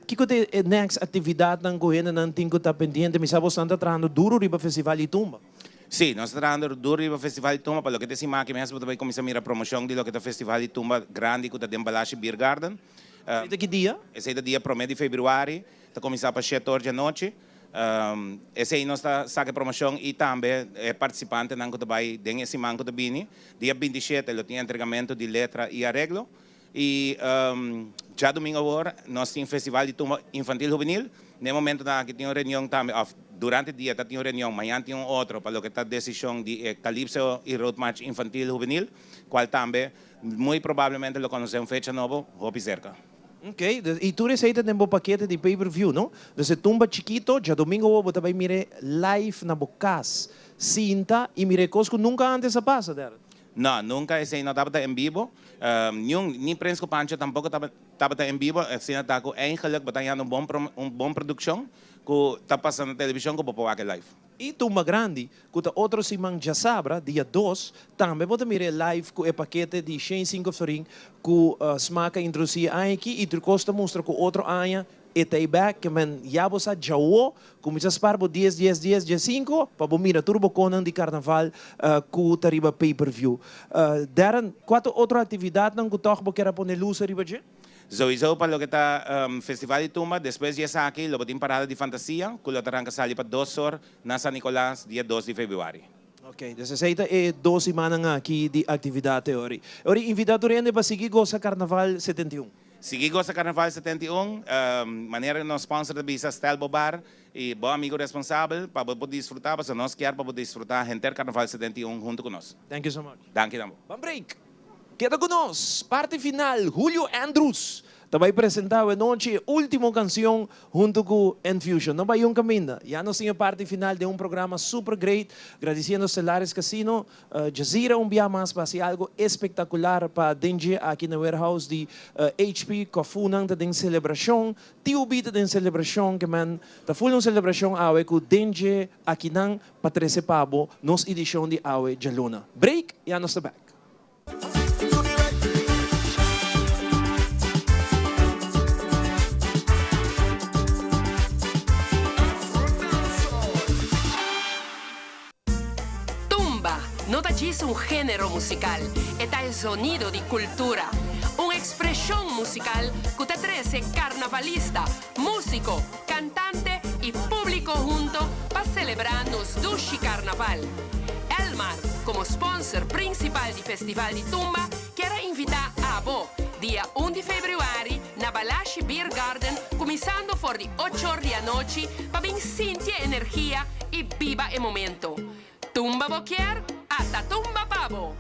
kico ta e next actividadnan cu hendenan tin cu ta pendiente? Mi sa bosan ta trahando duro riba Festival di Tumba.
Si, nos ta trahando duro riba Festival di Tumba. Pa loke ta e siman aki mes bo ta bay cuminsa mira promocion di loke ta Festival di Tumba grandi cu ta den Balashi Beer Garden.
Esey ta ki dia?
Esey ta dia prome di februari. Ta kuminsá pa shete or djanochi. Esei nos ta saka e promoshon i tambe e partisipantenan ku ta bai den e siman ku ta bini. Dia 27 lo tin entregamentu di letra i areglo. I Djadumingu awor nos tin Festival di Tumba Infantil Hubenil. Na e momentonan aki tin un reunion tambe, of durante dia ta tin un reunion, mañan tin un otro pa loke ta decision di e Calypso y Road March Infantil Hubenil, cual tambe muy probablemente lo conoce un fecha nobo hopi cerca.
Ok, y tur esey ta den bo pakete di pay per view, no? Dus e tumba chikito, djadomingo awor bo ta bay mir'e live na bo cas, sinta y mira e cos cu nunca antes a pasa, Darren.
No, nunca esey no tabata en bibo. Niun, ni Prins cu Pancho tampoco tabata en bibo. Asina ta cu eigenlijk bo ta hañando un bon un bon produccion cu ta pasa na television cu bo por wak e live.
Y Tumba Grandi, cu ta otro siman djasabra, dia dos, tambe bo ta mira e live cu e pakete di shen cinco florin cu Smaak a introduci e aña aki y tur cos ta mustra cu otro aña E ta ei bek ke men ya bo sa djawo, kuminsá spar bo dies, dies, dies, diesinko pa bo mira tur bo konan di karnaval ku ta riba pay per view. Darren, kua ta otro aktividatnan ku tòg bo kier a pone lus ariba dje?
Souiso pa loke ta Festival di Tumba, despues di esaki lo bo tin Parada di Fantasia ku lo ta ranka sali pa dos or na San Nicolas dia dos di febrüari.
Ok, dus esei ta e dos simannan aki di aktividat e ori. E ori invitá tur hende pa sigui gosa Karnaval 71.
Sigui gosa Carnaval 71, manera nos sponsor ta bisa stel bo bar y bo amigo responsabel pa bo por disfruta pasobra nos kier pa bo disfruta henter Carnaval 71 hunto cu nos.
Thank you so much.
Danki tambo.
Ban break. Keda cu nos. Parti final, Julio Andrews ta bay presenta awe nochi e ultimo cancion Hunto cu Enfusion no bay un caminda. Ya nos tin e parti final den un programa super great. Gradiciendo Stellaris Casino, Jazeera un bia mas pa haci algo espectacular pa den dje aki na warehouse di HP. Cofunan ta den celebracion, TUB ta den celebracion, ke men ta full un celebracion awe cu den dje akinan pa trece pa bo nos edicion di awe djaluna. Break, ya nos ta back.
Tumba no ta djis un género musikal, e ta e zonido di kultura. Un ekspreshon musikal ku ta trese karnavalista, músiko, kantante i públiko hunto pa selebrá nos dushi karnaval. Elmar, komo sponsor prinsipal di Festival di Tumba, kier a invitá abo, dia un di febrüari, na Balashi Beer Garden kuminsando for di ochor di anochi pa bin sinti e energia i biba e momento. Tumba bo kier? Ata tumba pa bo!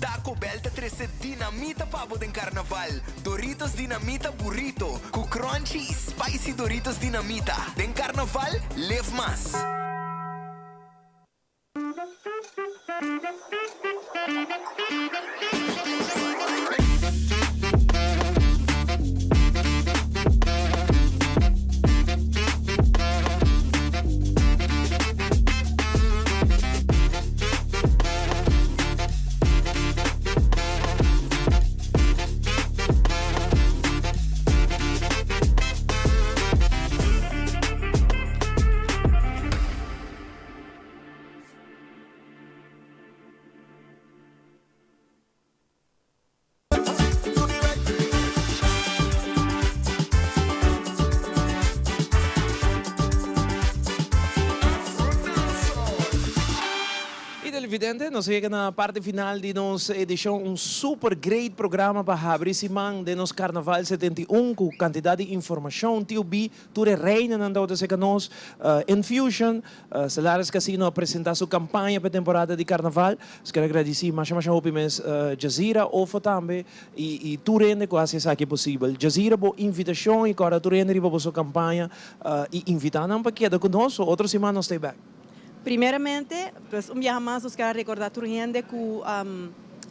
Taco Bell ta trece dinamita pa bo den Carnaval. Doritos Dinamita Burrito cu crunchy y spicy Doritos Dinamita. Den Carnaval, live mas!
Y televidente, nos a yega na parti final di nos edicion, un super great programa pa habri siman den nos Carnaval 71 cu cantidad di informacion, TUB, tur e reinanan tabata cerca nos, Infusion, Stellaris Casino a presenta su campaña pa e temporada di Carnaval. Nos kier a gradici masha masha hopi mes Jazira, Ofo tambe y tur hende cu haci esaki posibel. Jazira bo invitacion y corda tur hende riba boso campaña y invita nan pa keda cu nos o otro siman nos ta e bek.
Primeramente, pues un biaha mas nos kier a recorda tur hende cu.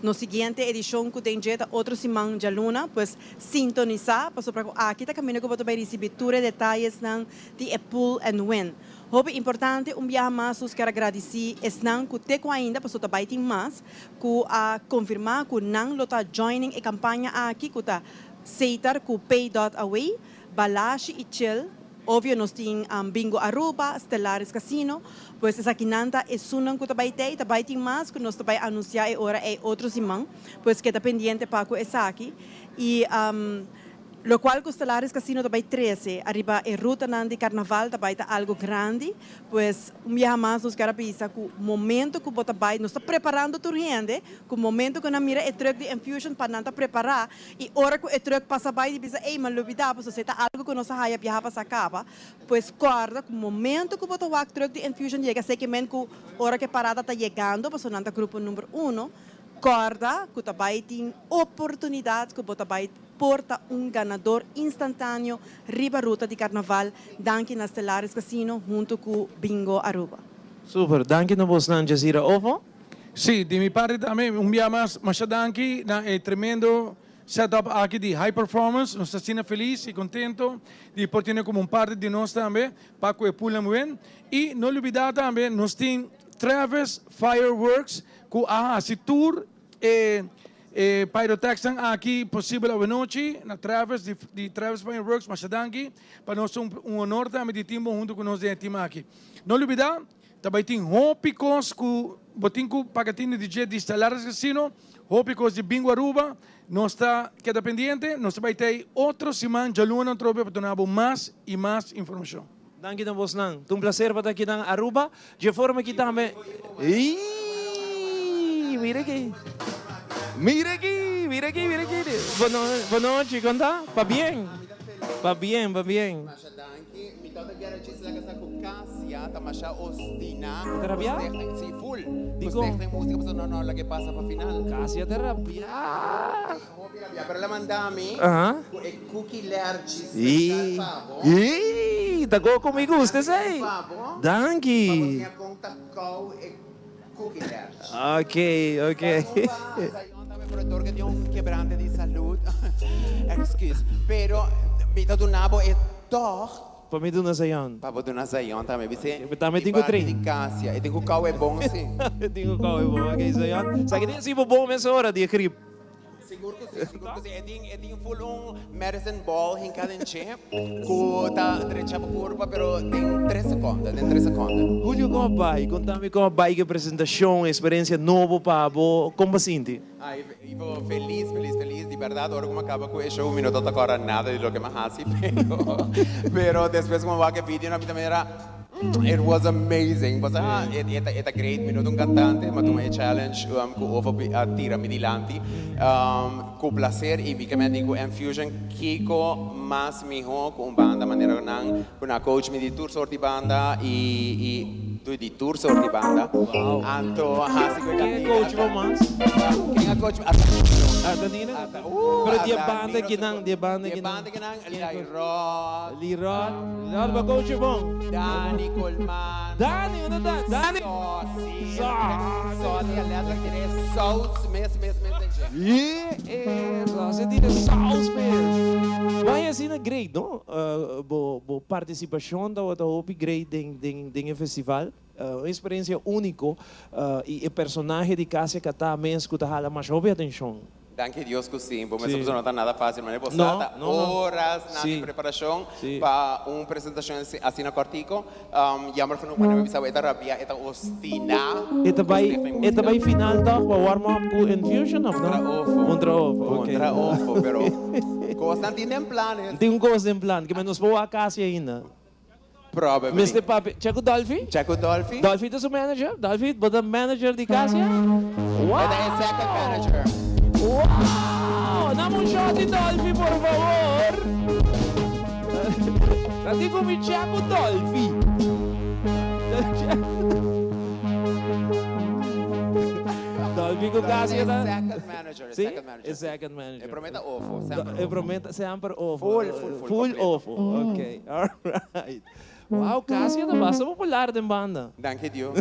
Nos siguiente edicion cu den dje ta otro siman djaluna, pues sintonisa pasobra cu aki ta caminda cu bo ta bay ricibi tur e detayesnan di e Pull and Win. Hopi importante, un biaha mas nos kier a gradici esnan cu te cu ainda, pasobra ta bay tin mas, cu a confirma cu nan lo ta joining e campaña aki cu ta Setar cu Pay dot Away, Balashi y Chill. Obvio nos tin Bingo Aruba, Stellaris Casino, pues esakinan ta esunnan cu ta bay tey, ta bay tin mas cu nos ta bay anuncia e ora ey otro siman, pues keda pendiente pa cu esaki. Y locual cu Stellaris Casino ta bay trece ariba e rutanan di Carnaval ta bay ta algo grandi, pues un biaha mas nos kier a bisa cu momento cu bo ta bay, nos ta preparando tur hende, cu momento cu nan mira e truck di Enfusion pa nan ta prepara, I ora ku e trùk pasa bai di bisa, Ey, m'a lubidá, pasobra esei ta algu ku nos a haya biaha pasá kaba. Pues kòrda ku momentu ku bo ta wak trùk di Enfusion yega, esei ke men ku ora ku e parada ta yegando, pasobra nan ta grupo number uno, kòrda ku ta bai tin oportunidat ku bo ta bai por ta un ganador instantáneo riba ruta di karnaval, danki na Stellaris Casino huntu ku Bingo Aruba.
Super, danki na bosnan Jazira Ovo.
Sí, di mi parti tambe un bia mas masha danki na e tremendo set up aki di High Performance. Nos ta asina felis y contento di por tene como un parti di nos tambe pa cu e Pull and Win. Y no lubida tambe nos tin Travis Fireworks cu a haci tur e e pyrotechsnan aki posibel awenochi na Travis di di Travis Fireworks. Masha danki. Pa nos ta un un honor tambe di tin bo hunto cu nos den e team aki. No lubida. Ta bai tin hopi kos ku bo tin ku paga tinu di dje di Stellaris Casino, hopi kos di Bingo Aruba. Nos ta keda pendiente, nos ta bai tei otro siman djaluna atrobe pa duna bo mas i mas informashon.
Danki na bosnan. Ta un placer pa ta aki na Aruba. Dje forma aki tambe. Eii! Mira aki. Mira aki, mira aki, mira aki. Bonochi, kon ta? Pabien. Pabien, pabien.
Danki, mi tabata kier a djis laga sa ku Kasia ta masha ostina
Ta rabia?
ku stichting, si full, ku
Dikon?
stichting musika pasobra no no lag'e pasa pa final.
Kasia ta rabia.
Hopi rabia, pero el a manda mi
Aha.
ku e cookie lerchi special
Ii,
pa bo.
ii, ta go ku mi gusta esei.
Pa bo.
Danki.
Pa bo siña kon ta kou e cookie lerchi.
Ok, ok.
Pa Zion tambe productor ke tin un kebrante di salud. Excuse. Pero mi ta duna bo e tog.
Pa mi duna Zion.
Pa bo duna Zion tambe. Bis'e
Mi tambe tin ku
di parti
train.
di Kasia. E tin ku kou e bon si.
E tin ku kou e bon. Ok Zion. Sa ke tin si bo bon mesora di e grip.
Sigur ku si, sigur ku si. E tin, e tin full un medicine ball hinká den dje ku ta drecha bo kurpa, pero den tres sekonde, den tres sekonde.
Julio, kon a bai? Konta mi kon a bai ku e presentashon, eksperensia nobo pa bo. Kon bo a sinti?
Ai, Ivo, felis, felis, felis. Di bèrdat, ora ku mi a kaba ku e show mi no tabata kòrda nada di loke mi a hasi, pero, pero despues ku mi a wak e videonan mi ta mira, It was amazing. Bo sa, e e ta e ta great. Mi no ta un cantante, ma tuma e challenge um, cu Ovo a tira mi dilanti. Um, cu placer y mi ke men di cu Enfusion kiko mas miho cu un banda manera nan, cu nan a coach mi di tur soort di banda y y du di tur soort di banda.
Wow.
Anto hasi cu e
Ken a
cantica
coach bo mas?
Ken a coach mi? Ata Nino.
Ata Nino?
Ata, uh,
Pero di e
ata
banda
Nino
kinan, di e banda
Di e
kinan.
banda kinan, Lyrod.
Lyrod. Lyrod bo coach bon.
Dani Colman.
Dani, unda ta? Dani.
Sosi.
Sosi.
Sosi a letterlijk tene e saus mes mes mes den dje.
Yeah, Sosi a tene saus mes. Why asina great, no? Bo bo participacion tabata hopi great den den den e festival. Un experiencia unico y e personahe di Casia Catá mes cu ta hala masha hopi atencion.
Danki Dios cu si, bo mester
Sí.
pasobra no ta nada facil, manera bo sa
No,
ta
no, no.
horas nan di
Sí.
preparacion
Sí.
pa un presentacion asina cortico. Jammer genoeg manera mi bisa bo e ta rabia, e ta ostina
E ta
cu
bay,
Stichting
e ta
Musica.
bay final toch pa warm up cu Enfusion of no?
Contra ofo.
Contra ofo, ok.
Contra ofo, pero cosnan tin den planes.
Tin un cos den plan, ke men nos por wak casi ainda.
Probably.
Mester papia. Che cu Dolphy?
Che cu Dolphy.
Dolphy ta su manager? Dolphy, bo ta manager di Casia? Wow!
E ta e second manager.
Wow! Dame un shot di Dolphy, por favor. Ta di cu mi che cu Dolphy. Dolphy cu Casia ta.
Second manager,
Si?
second manager.
E second manager.
E prome ta ofo, semper ofo.
E prome ta semper ofo.
Full, full, full.
Full
completo.
ofo, ok. Alright. Wow, Casia ta basta popular den banda.
Danki Dios.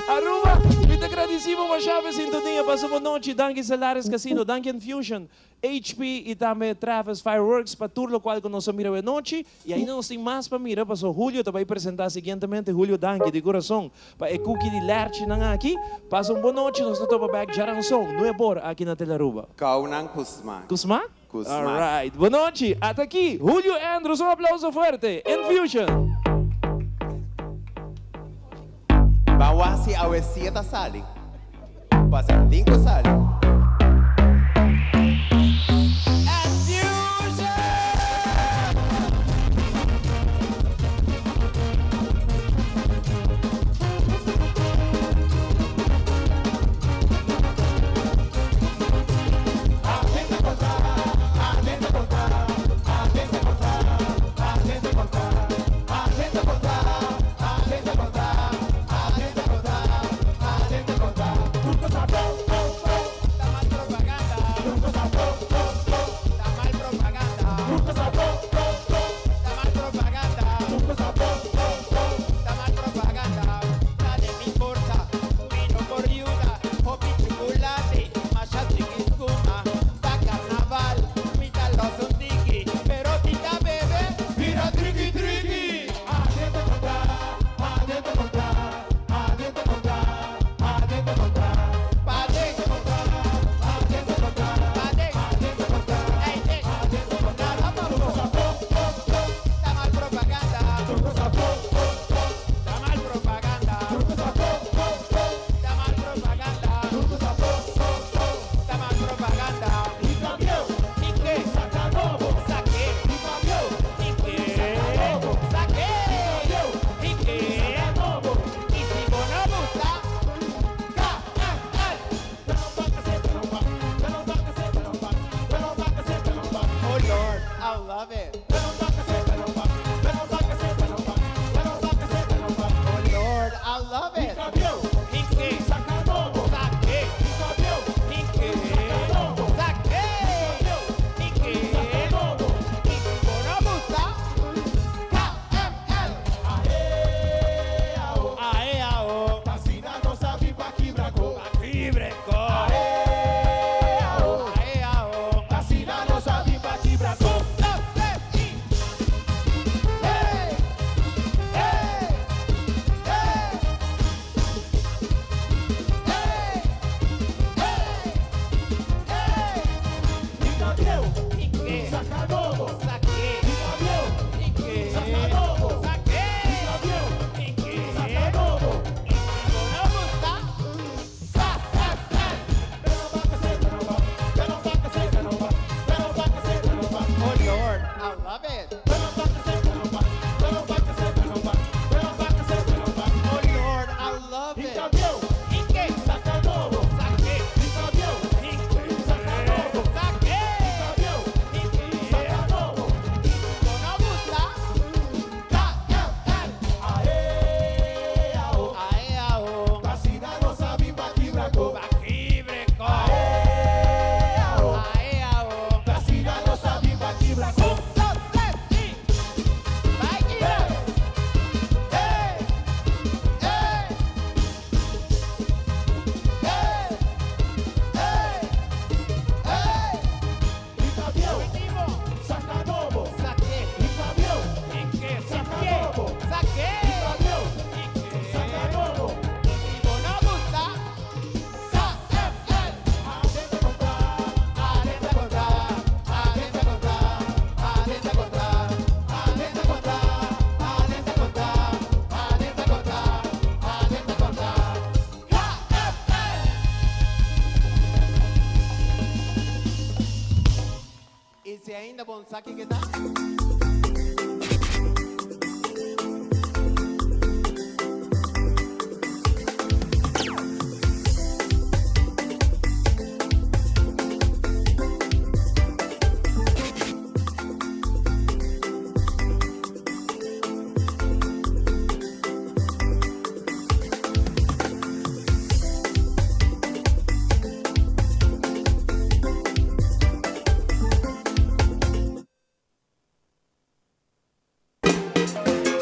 Aruba, mi ta. ta gradisí bo masha pa e sintonia. Pasa bon nochi. Danki Stellaris Casino, danki Enfusion, HP i tambe Travis Fireworks pa tur lokual ku nos a mira awenochi. I ainda nos tin mas pa mira paso Julio ta bai presentá siguientemente. Julio danki di kurason pa e kuki di lèrchinan aki. Pasa un bon nochi. Nos ta topa bèk djaranson nuebor aki na Telearuba.
Kounan ku smak.
Ku smak?
Ku smak.
Alright. Bon nochi. Ata aki Julio Andrews. Un aplauso fuerte. Enfusion.
Ban wak si awe sia ta sali. Pasa tin ku sali.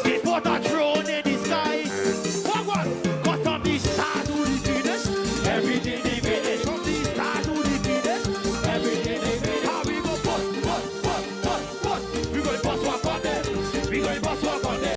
Si bo ta.